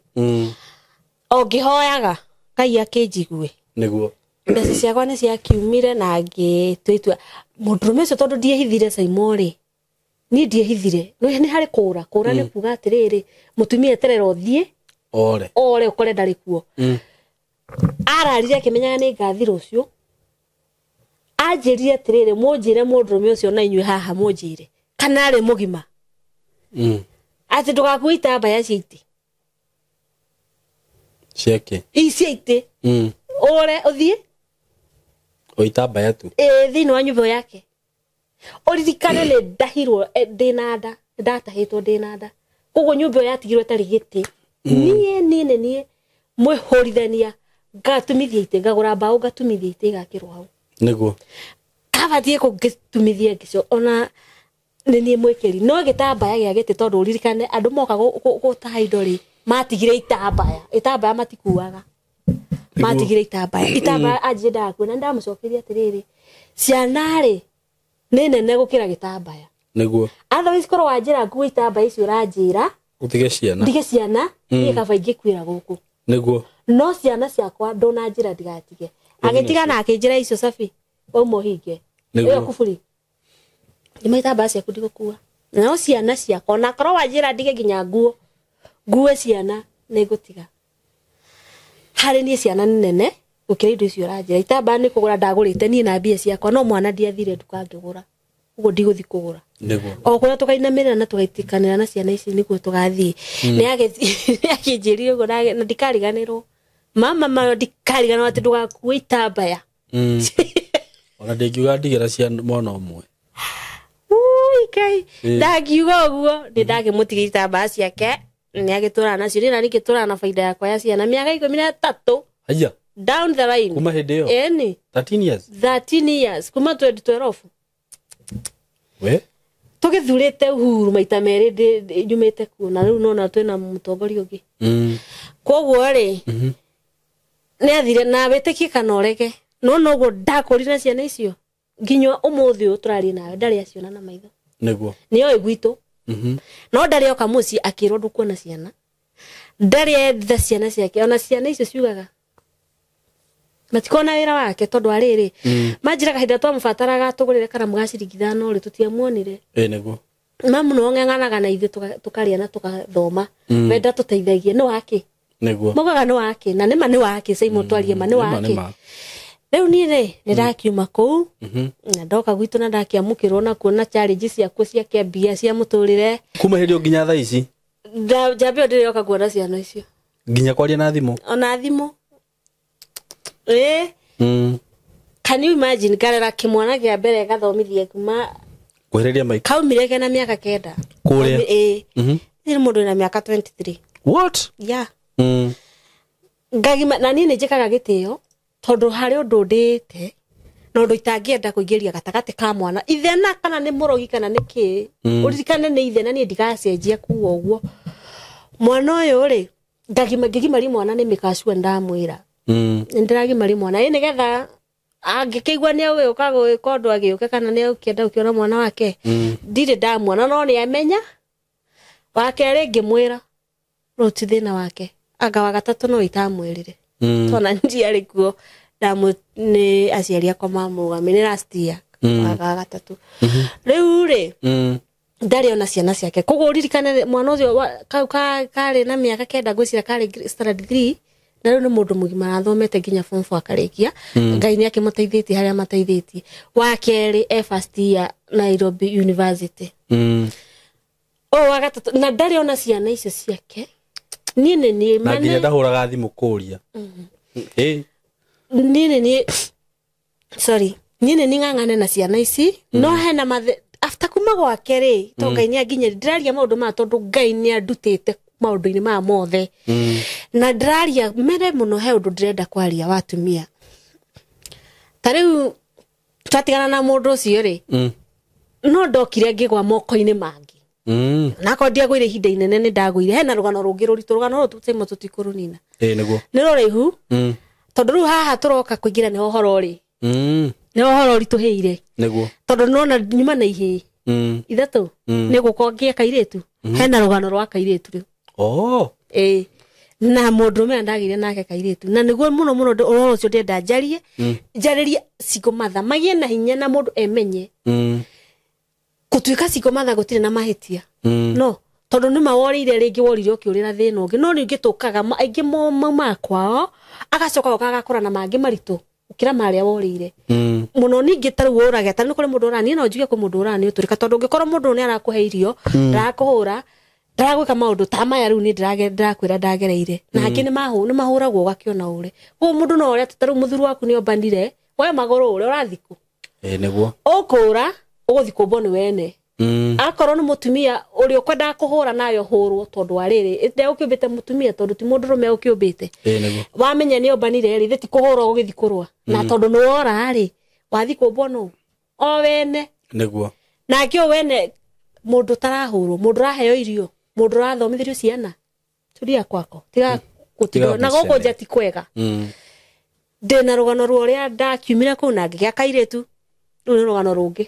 O ngĩhoyaga Ngai akĩnjigue. Nĩguo. Mbeca ciakwa nĩ ciakiumire na ngĩtua itua. Mũndũrũme ũcio tondũ ndiehithire Saimo rĩ, niĩ ndiehithire. Nĩ harĩ kũra. Kũra nĩ kuga atĩrĩrĩ, mũtumia eterera ũthiĩ. Ore. Ore ũkore ndarĩ kuo. Ararire akĩmenyaga nĩ ngathi rũciũ. Anjĩrire atĩrĩrĩ, mũnjĩre mũndũrũme ũcio na inyuĩ haha mũnjĩre. Kana arĩ mũgima. Atĩ ndũgakue itambaya cia itĩ. Ciake. Ii cia itĩ. Ore ũthiĩ. O itambaya tu. Ĩĩ, thĩinĩ wa nyũmba yake. Ũririkane nĩ ndahirwo ndĩna nda, ndatahĩtwo ndĩna nda. Koguo nyũmba ĩyo yatigirwo ĩtarĩ gĩtĩ. Niĩ niĩ nĩ niĩ mwĩhũrithania ngatumithia itĩ, ngagũra mbaũ ngatumithia itĩ igakĩrwo hau. Nĩguo. Kabatiĩ kũngĩtumithia ngĩco ona nĩ niĩ mwĩkĩri. No gĩtambaya gĩa gĩtĩ tondũ ũririkane andũ moka gũtaha indo rĩ, matigire itambaya. Itambaya matikuaga. Matigire itambaya. Itambaya anjĩ ndakua na ndamũcokeria atĩrĩrĩ, ciana rĩ nĩ nene gũkĩra gĩtambaya. Nĩguo. Otherwise korwo wanjĩra nguo itambaya icio ũranjĩra, Ũtige ciana. Ndige ciana, niĩ kaba ingĩkuĩra gũkũ. Nĩguo. No ciana ciakwa ndũnanjĩra ndigatige. Agĩtiga na akĩnjĩra icio safi, wauma ũhinge. Nĩguo. Ĩyo kuburi. Ndima itambaya ciaku ndigũkua. No ciana ciakwa, ona korwo wanjĩra ndige nginya nguo, ngue ciana nĩngũtiga. Harĩ niĩ ciana nĩ nene gũkĩra indo icio ũranjĩra. Itambaya nĩ kũgũra ndagũrĩte niĩ na mbia ciakwa, no mwana ndiathire nduka ngĩgũra. Ũguo ndigũthiĩ kũgũra. Nĩguo. O kũrĩa tũkainamĩrĩra na tũgaitĩkanĩra na ciana ici nĩguo tũgathiĩ. Nĩ akĩnjĩrire ũguo na ndikariganĩrwo. Mama mayo ndikariganĩrwo atĩ ndũgakue itambaya. Ona ndingiuga ndigĩra cia mwana ũmwe. Ui, Ngai. Ndangiuga ũguo, nĩ ndakĩmũtigia itambaya ciake, nĩ agĩtũraga nacio. Niĩ nani ngĩtũraga na baida yakwa ya ciana mĩaka 13. Haiya. Down the line. Kuma hĩndĩ ĩyo? Ĩni. 13 years? 13 years. Kuma 2012. We? Tũgĩthurĩte Uhuru maita merĩ nyumĩte kuo na rĩu nona twĩna mũtongoria ũngĩ. Koguo rĩ, nĩ athire na wĩtĩkie kana ũrege. No noguo ndakũrire na ciana icio. Nginya ũmũthĩ ũyũ tũraria nawe ndarĩ aciona na maitho. Nĩguo. Nĩ oĩ gwitũ. No ndarĩ oka mũciĩ akĩrwo ndũkuona ciana. Ndarĩ etha ciana ciake ona ciana icio ciugaga matikona wĩra wake tondũ arĩrĩ. Manjĩraga hĩndĩ ĩrĩa twamũbataraga tũgũrĩre karamu ga ciringi 5 rĩ tũtiamuonire. Ĩĩ nĩguo. Mamu no ng'ang'anaga na ithuĩ tũkarĩa na tũgathoma. Wenda tũteithagie nĩ wake. Nĩguo. Maugaga nĩ wake na nĩma nĩ wake Simon twarie ma nĩ wake. Rĩu niĩ rĩ nĩ ndakiuma kũu na ndoka gwitũ na ndakĩamũkĩrwo na kuona challenge ciakwa cia kĩambia cia mũtũrĩre. Kuma hĩndĩ ĩyo nginya thaa ici? Njambe ĩyo ndĩrĩoka kuona ciana icio. Nginya kwaria na thimũ? Ona thimũ. Can you imagine ngarera kĩmwana kĩa mbere gathomithie kuma Kwehereria mic. Kaumire kena mĩaka 9. Kũrĩa? Ĩĩ. Nĩ mũndũ wĩna mĩaka 23. What? Yeah. Ngagima na niĩ nĩ njĩkaga gĩtĩo tondũ harĩ ũndũ ndĩte na ũndũ itangĩenda kũingĩria gatagatĩ ka mwana ithena kana nĩ mũrogi kana nĩ kĩ. Ũririkane nĩ ithena niĩ ndigacenjia kuga ũguo. Mwana ũyũ rĩ ngĩgimaria mwana nĩ mĩkacua ndamwĩra. Nĩ ndĩragimaria mwana ĩ nĩgetha angĩkĩigua nĩ agũgĩũka gwĩka ũndũ agĩũke kana nĩ agũkĩenda gũkĩona mwana wake. Ndirĩ ndamuona no nĩ amenya. Wa kerĩ ngĩmwĩra rĩu ti thĩna wake. Anga wa gatatũ no itamwĩrire. Tondũ ndiarĩ kuo. ndamu nĩ aciari akwa mamũrũgamia nĩ last year wa gatatũ rĩu rĩ ndarĩ ona ciana ciake koguo ũririkane mwana ũcio kau karĩ na mĩaka 9 ngwĩciria karĩ standard 3 na rĩu nĩ mũndũ mũgima arathomete nginya form 4 akarĩkia. Ngai nĩ akĩmũteithĩtie harĩa amateithĩtie. Wa kerĩ e first year Nairobi University. Wa gatatũ na ndarĩ ona ciana icio ciake. Niĩ nĩ niĩ na nginya ndahũraga thimũ kũria. Niĩ nĩ sorry niĩ nĩ ng'ang'ane na ciana ici no hena after kuma gwake rĩ to Ngai nĩ anginyĩrie ndĩraria maũndũ maya tondũ Ngai nĩ andutĩte maũndũ-inĩ maya mothe. Na ndĩraria mere mũno he ũndũ ndĩrenda kwaria wa atumia. Ta rĩu twatigana na mũndũ ũcio rĩ no ndokire ngĩgwa moko-inĩ mangĩ. Nakorwo ndiagũire ihinda inene nĩ ndagũire hena rũgano rũngĩ rũritũ rũgano rũrũ tũtimo tũtikũrũnina. Nĩguo nĩ rũraihu tondũ rĩu haha tũroka kũingĩra nĩho ũhoro rĩ nĩho ũhoro ũritũhĩire nĩguo tondũ nĩwona nyuma na ihĩĩ ithatũ nĩ gũka ngĩa kairĩtu hena rũgano rwa kairĩtu rĩu. Na mũndũrũme ndagĩire nake kairĩtu na nĩguo mũno mũno ũhoro ũcio ndĩrenda njarie njarĩrie single mother magĩe na hinya na mũndũ emenye gũtuĩka single mother gũtirĩ na mahĩtia no tondũ nĩ maworĩire rĩngĩ worire ũkĩũrĩra thĩna ũngĩ no rĩngĩ tũkaga aingĩ maumaga kwao agacoka goka agakora na mangĩ maritũ gũkĩra marĩa worĩire mũno. Ningĩ ta rĩu ũrage ta nĩ kũrĩ mũndũ ũrania no njuge kwĩ mũndũ ũrania ũtũrĩka tondũ ũngĩkorwo mũndũ nĩ arakũhe irio ndarakũhũra ndaragwĩka maũndũ ta maya rĩu niĩ ndĩrakwĩra ndagereire na angĩ nĩ mahũragwo ũgakĩona ũre koguo mũndũ no ũrĩa ta rĩu mũthuri waku nĩ ombanire we magũrũ ũre ũrathikũ nĩguo ũkũra ũgũthiĩ kũmbwo nĩ wene. Akorwo nĩ mũtumia ũrĩa ũkwendaga kũhũra nayo hũrwo tondũ wa rĩrĩ ndegũkĩũmbĩte mũtumia tondũ ti mũndũrũme ũkĩũmbĩte. Wamenya nĩ ombanire rĩ ithe ti kũhũrwo ũgĩthiĩ kũrũa na tondũ nĩ wora rĩ wathiĩ kũmbwo nũ o wene nĩguo nake o wene mũndũ ũtarahũrwo mũndũ ũraheo irio mũndũ ũrathomithĩrio ciana turia kwako tiga gũtigwo na gũkũ nja ti kwega. Ndĩna rũgano rwa ũrĩa ndakiumire kũu na ngĩgĩa kairĩtu rũu nĩ rũgano rũngĩ.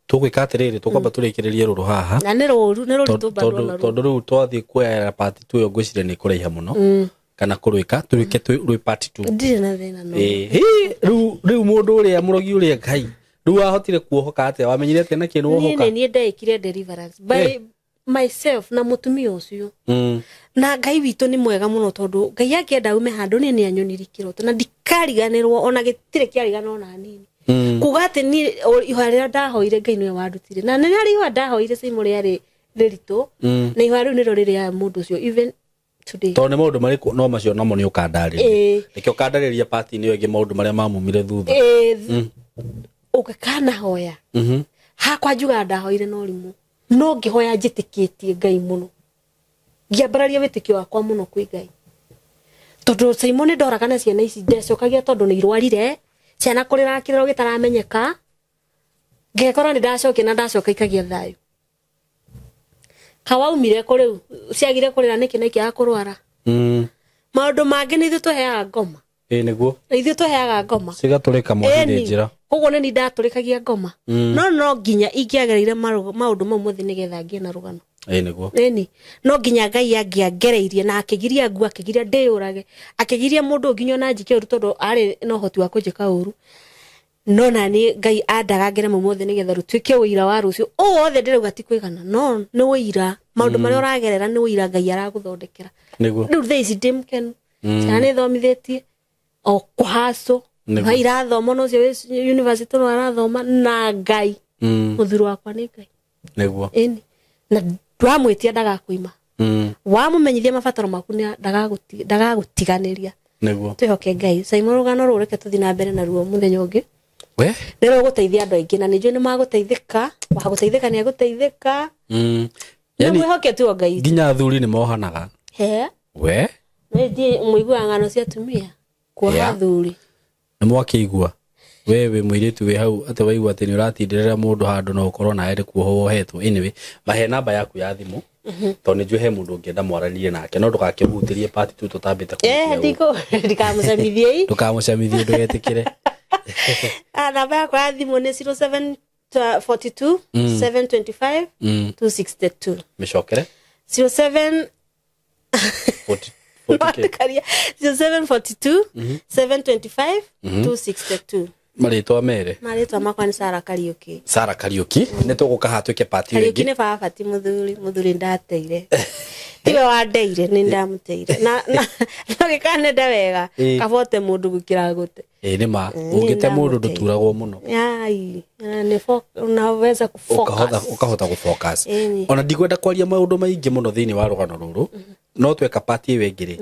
Tũgwĩka atĩrĩrĩ tũkwamba tũrĩkĩrĩrie rũrũ haha na nĩ rũru nĩ rũritũ bado na tondũ rĩu twathiĩ kuoya part 2 ĩyo ngwĩciria nĩ kũraiha mũno kana kũrwĩka tũrĩke rwĩ part 2 ndirĩ na thĩna no rĩu mũndũ ũrĩa mũrogi ũrĩa Ngai rĩu wahotire kuohoka atĩa wamenyire atĩa na kĩ nĩ wohoka? Niĩ nĩ ndeĩkire deliverance by myself na mũtumia ũcio na Ngai witũ nĩ mwega mũno tondũ Ngai angĩenda ume handũ niĩ nĩ anyonirie kĩroto na ndikariganĩrwo ona gĩtirĩ kĩariganĩrwo ona hanini. Kuga atĩ niĩ ihoya rĩrĩa ndahoire Ngai nĩwe wandutire na nĩ harĩ ihoya ndahoire Simũ rĩarĩ rĩritũ na ihoya rĩu nĩrĩo rĩrĩa mũndũ ũcio even today tondũ nĩ maũndũ marĩkũ no macio namo nĩ ũkandarĩria nĩkĩo ũkandarĩria part-inĩ ĩyo ĩngĩ maũndũ marĩa mamumire thutha ũngĩkanahoya hakwa njugaga ndahoire no rimũ no ngĩhoya njĩtĩkĩtie Ngai mũno ngĩambararia wĩtĩkio wakwa mũno kwĩ Ngai tondũ Simon nĩ ndoraga na ciana ici ndecokagia tondũ nĩ irwarire ciana kũrĩra kĩrĩro gĩtaramenyeka ngekora nĩ ndacokia na ndacoka ikagia thayũ kawaumire kũ rĩu ciagire kũrĩra nĩkĩ na ikĩaga kũrwara maũndũ mangĩ nĩ ithuĩ tũheaga ngoma nĩguo ithuĩ tũheaga ngoma cigatũrĩka mwathire njĩra koguo nĩ niĩ ndatũrĩkagia ngoma no nginya ingĩagereire maũndũ mau mothe nĩgetha ngĩe na rũgano nĩguo ĩni no nginya Ngai angĩangereirie na akĩgiria ngua akĩgiria ndĩyũrage akĩgiria mũndũ nginya ona njike ũru tondũ arĩ na ũhoti wa kũnjĩka ũru no na niĩ Ngai andaga ngere mau mothe nĩgetha rũtuĩke ũira wa rũciũ ũũ wothe ndĩrauga ti kwĩgana no nĩ ũira maũndũ marĩa ũragerera nĩ ũira Ngai aragũthondekera nĩguo rĩu thaa ici ndĩ mũkenu ciana nĩ thomithĩtie o kũhacwo irathoma no ũcio wĩ university no arathoma na Ngai mũthuri wakwa nĩ Ngai nĩguo ĩni na wamwĩtia ndagakũima wamũmenyithia mabataro maku ndagagũtiganĩria nĩguo twĩhoke Ngai Simon rũgano rũrũ reke tũthiĩ na mbere naruo mũthenya ũngĩ we nĩ rũgũteithia andũ aingĩ na nĩ njũĩ nĩ magũteithĩka wagũteithĩka nĩ agũteithĩka nĩ mwĩhoke tu o Ngai nginya athuri nĩ mohanaga we nĩ mũiguaga ng'ano cia atumia kuoha athuri nĩ mwakĩigua we wĩ mũirĩtu wĩ hau atĩ waigua atĩ nĩ ũratindĩrĩra mũndũ handũ no ũkorwo nawe nĩ kuohwo wohetwo anyway mahe namba yaku ya thimũ tondũ nĩ njũĩ he mũndũ ũngĩenda mwaranĩrie nake no ndũgakĩmũhutĩrie part 2 tũtambĩte ndikamũcamithie ndũkamũcamithie ndũgetĩkĩre namba yakwa ya thimũ nĩ 0742 725 262 mĩcokere 07 42 Wandĩkaria 0742 725 262. Marĩtwa mere. Marĩtwa makwa nĩ Sarah Kariuki. Sarah Kariuki, nĩ tũgũka haha twĩke part ĩyo Kariuki ĩngĩ. Nĩ baba ti mũthuri, mũthuri ndateire. Tiwe wandeire, nĩ ndamũteire. Na na no gĩkanenda wega, kabote mũndũ gũkĩra gũte. Ĩĩ nĩ ma, ũngĩte mũndũ ndũturagwo mũno. Ai, nĩ unaweza Ũkahota kufocus. Ũkahota gũfocus. Ĩni. Ona ndikwenda kwaria maũndũ maingĩ mũno thĩinĩ wa rũgano rũrũ, no tweka part ĩyo ĩngĩ rĩ,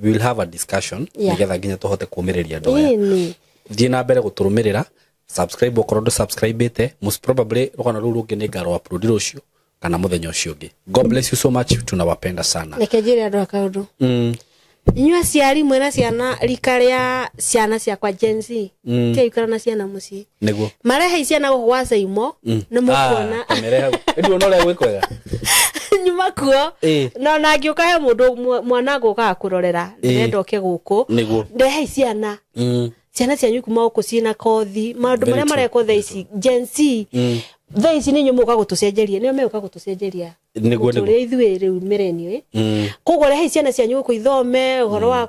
we will have a discussion nĩgetha nginya tũhote kũũmĩrĩria andũ aya. Ĩni. Thiĩ na mbere gũtũrũmĩrĩra, subscribe okorwo ndũ subscribe-ĩte. Most probably rũgano rũu rũngĩ nĩ ngarũ upload rũciũ kana mũthenya ũcio ũngĩ. God bless you so much, tunawapenda sana. Reke njĩre andũ a kaũndũ. Inyuĩ aciari mwĩna ciana rika rĩa ciana ciakwa Gen Z, tiaikara na ciana mũciĩ. Nĩguo. Marehei ciana gũkũ gwa Saimo, nĩ mũkuona. Ah, kamere hau ĩndĩ wona ũrĩa gwĩ kwega. Nyuma kuo. Na ona angĩũka he mũndũ mwana ngũkaga kũrorera, ndĩrenda oke gũkũ. Nĩguo. Ndehei ciana. Ciana cianyu kuma gũkũ ciĩna kothi, maũndũ Very marĩa true. marekwo thaa ici Gen Z, thaa ici nĩ inyuĩ mũka gũtũcenjeria, nĩo megũka gũtũcenjeria Nĩguo, nĩguo. mũtũrĩre ithuĩ rĩu millennial, ĩ. Koguo rehei ciana cianyu gũkũ ithome ũhoro wa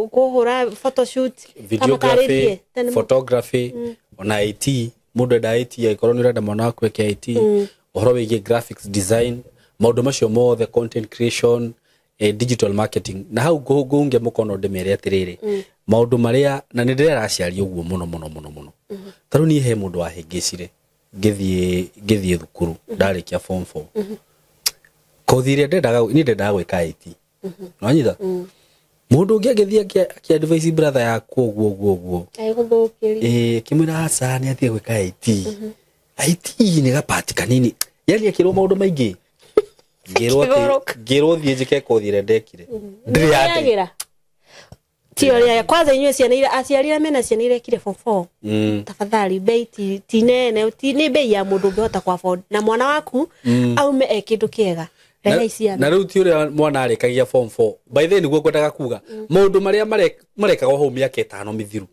kũhũra photoshoot, Videography, kamatarĩrie. Tene photography, ona IT, mũndũ enda IT, angĩkorwo nĩ ũrenda mwana waku eke IT, ũhoro wĩgiĩ graphics design, maũndũ macio mothe, content creation, digital marketing. Na hau ngũnge mũkono ndĩmere atĩrĩrĩ, maũndũ marĩa na nĩ ndĩrera aciari ũguo mũno mũno mũno mũno. Ta rĩu niĩ he mũndũ wahĩngĩcire ngĩthiĩ thukuru ndarĩkia form 4, kothi ĩrĩa ndendaga, niĩ ndendaga gwĩka IT, nwanyita mũndũ ũngĩ agĩthiĩ akĩ-advise brother yaku ũguo ũguo ũguo. Agĩgũthũkĩria. Ĩĩ, akĩmwĩra aca nĩ athiĩ gwĩka IT, IT nĩ gapati kanini, yani akĩrwo maũndũ maingĩ, ngĩrwo atĩ Akĩgũrũka. ngĩrwo thiĩ njĩke kothi ĩrĩa ndekire ndĩrĩ yate. Nĩyagĩra ti ũrĩa kwanza inyuĩ ciana iria aciari arĩa mena ciana irekire form 4, tafadhali bei ti nene, ti nĩ bei ya mũndũ ũngĩhota ku afford na mwana waku aume e kĩndũ kĩega. Rehei ciana. Na rĩu ti ũrĩa mwana arĩkagia form 4, by the way, nĩguo ngwendaga kuga maũndũ marĩa marekagwo hau mĩaka 5 mĩthiru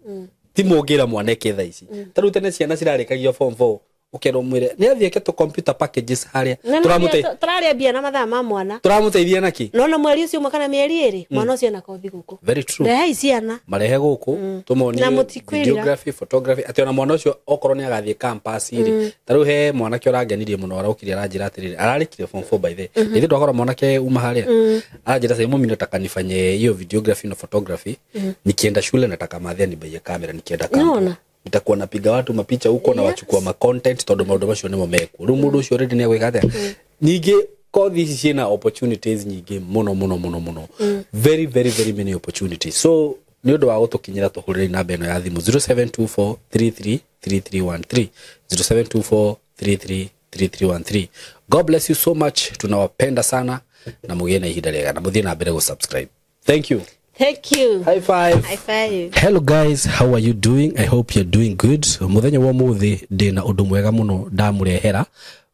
ti mũngĩra mwana eke thaa ici. Ta rĩu tene ciana cirarĩkagia form 4 ũkerwo mwĩre nĩ athiĩ eke tũ computer packages harĩa Na nĩ tũrarĩa mbia na mathaa ma mwana. Tũramũteithia nakĩ? Nona mweri ũcio ũmwe kana mĩeri 2, mwana ũcio ena kothi gũkũ. Very true. Rehei ciana. Marehe gũkũ tũmonie Na mũtikwĩrira. videography, photography, atĩ ona mwana ũcio okorwo nĩ agathiĩ campus rĩ, ta rĩu he mwanake ũrangenirie mũno, araũkire aranjĩra atĩrĩrĩ, ararĩkire form 4 by the way, ithuĩ twakora mwanake uma harĩa aranjĩra, "Sasa mimi nataka nifanye hiyo videography na photography, nikienda shule nataka madhia nibaie kamera, nikienda campus Nona. nitakuwa napiga watu mapicha huko na wachukua ma content," tondũ maũndũ macio nĩmo mekuo rĩu. Mũndũ ũcio already nĩ agwĩka atĩa? Ningĩ kothi ici ciĩna opportunities nyingĩ mũno mũno mũno mũno, very very very many opportunities. So nĩ ũndũ wa gũtũkinyĩra, tũhũrĩre namba ĩno ya thimũ 0724333313, 0724333313. God bless you so much, tunawapenda sana na mũgĩe na ihinda rĩega na mũthiĩ na mbere gũ-subscribe. Thank you. Thank you. High five. High five. Hello guys, how are you doing? I hope you're doing good. Muthenya wa muthi ndina undu mwega muno ndamurehera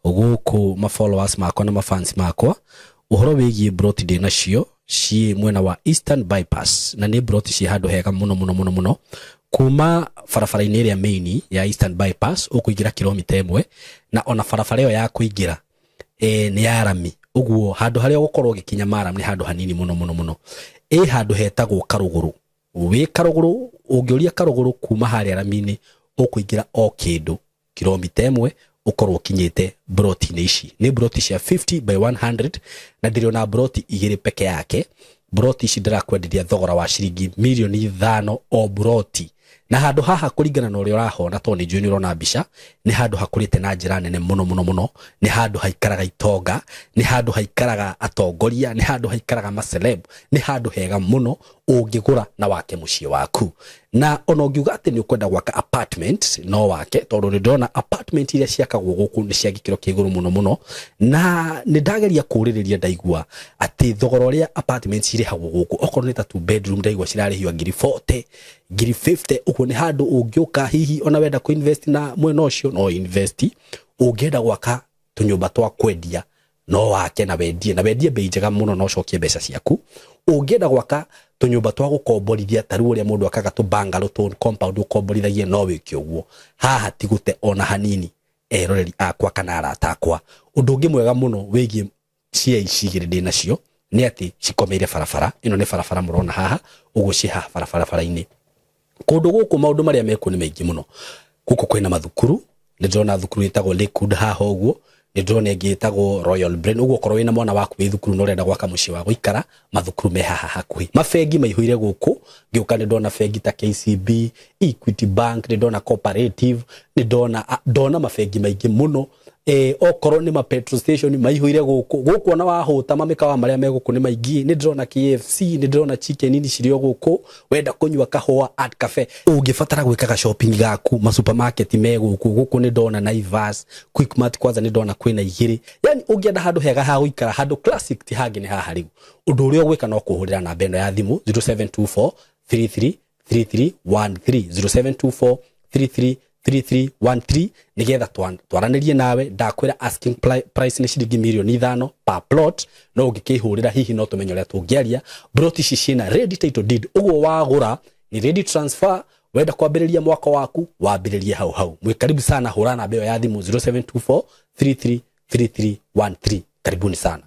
guku ma followers makwa na ma fans makwa, uhoro wigie broti ndina cio ciĩ mwena wa Eastern Bypass, na nĩ broti ciĩ handũ hega mũno mũno mũno mũno. Kuma barabara-inĩ ĩrĩa main ya Eastern Bypass ũkũingĩra kilomita 1, na ona barabara ĩyo ya kũingĩra nĩ ya rami, ũguo handũ harĩa ũgũkorwo ũgĩkinya maram nĩ handũ hanini mũno mũno mũno. Ĩ handũ hetagwo Karũgũrũ, wĩ Karũgũrũ, ũngĩũria Karũgũrũ kuma harĩa rami-inĩ ũkũingĩra o kĩndũ kilomita 1 ũkorwo ũkinyĩte broti-inĩ ici. Nĩ broti cia 50 by 100 na ndĩrĩ ona broti 2 peke yake. Broti ici ndĩrakwenderia thogora wa ciringi mirioni 5 o broti, na handũ haha kũringana na ũrĩa ũrahona, tondũ nĩ njũĩ nĩ ũrona mbica, nĩ handũ hakũrĩte na njĩra nene mũno mũno mũno. Nĩ handũ haikaraga itonga, nĩ handũ haikaraga atongoria, nĩ handũ haikaraga maceleb, nĩ handũ hega mũno ũngĩgũra na wake mũciĩ waku. Na ona ũngiuga atĩ nĩ ũkwenda gwaka apartment no wake, tondũ nĩ ndĩrona apartment iria ciakagwo gũkũ nĩ cia gĩkĩro kĩa igũrũ mũno mũno, na nĩ ndageria kũũrĩrĩria ndaigua atĩ thogora ũrĩa apartment cirĩhagwo gũkũ, okorwo nĩ ta 2 bedroom, ndaigua cirarĩhio ngiri 40, ngiri 50 ũguo. Nĩ handũ ũngĩũka hihi ona wenda kũ-invest na mwena ũcio no invest, ũngĩenda gwaka tũnyũmba twa kwendia no wake na wendie, na wendie bei njega mũno na ũcokie mbeca ciaku. Ũngĩenda gwaka tũnyũmba twa gũkomborithia, ta rĩu ũrĩa mũndũ akaga tũ bungalow, tũ compound ũkomborithagie, no wĩke ũguo. Haha ti gũte ona hanini, eroreri akwa kana arata akwa. Ũndũ ũngĩ mwega mũno wĩgiĩ cia ici igĩrĩ ndĩ nacio Nĩ atĩ cikomeire barabara ĩno, nĩ barabara mũrona haha ũguo, ciĩ haha barabara-inĩ. Kũndũ gũkũ maũndũ marĩa mekuo nĩ maingĩ mũno. Gũkũ kwĩna mathukuru, nĩ ndĩrona thukuru ĩtagwo Lakewood haha ũguo, nĩ ndĩrona ĩngĩ ĩtagwo Royal Brain. Ũguo okorwo wĩna mwana waku wĩ thukuru na ũrenda gwaka mũciĩ wa gũikara, mathukuru me haha hakuhĩ. Mabengi maihũire gũkũ, ngĩũka nĩ ndona bengi ta KCB, Equity Bank, nĩ ndona Cooperative, nĩ ndona ndona mabengi maingĩ mũno. Okorwo nĩ ma petrol station maihũire gũkũ. Gũkũ ona wahũta, mamĩkawa marĩa me gũkũ nĩ maingĩ. Nĩ ndĩrona KFC, nĩ ndĩrona Chicken Inn cirĩ o gũkũ. Wenda kũnyua kahũa, Art Cafe. Ũngĩbatara gwĩkaga shopping gaku, ma supermarket me gũkũ. Gũkũ nĩ ndona Naivas, Quickmart, kwanza nĩ ndona kwĩna igĩrĩ. Yani ũngĩenda handũ hega ha gũikara, handũ classic, ti hangĩ nĩ haha. Rĩu ũndũ ũrĩa ũgwĩka no kũhũrĩra namba ĩno ya thimũ, 0724 33 3313, 0724 33 3313, nigetha twaranĩrie nawe. Ndakwĩra asking price nĩ ciringi 5 mirioni per plot, no ũngĩkĩhũrĩra hihi no tũmenye ũrĩa tũngĩaria. Plot ici ciĩna ready title deed, ũguo wagũra ni ready transfer. Wenda kwambĩrĩria mwaka waku, wambĩrĩrie hau hau. Mwĩ karibu sana, hũra namba ĩyo ya thimũ, 0724 33 3313. Karibuni sana.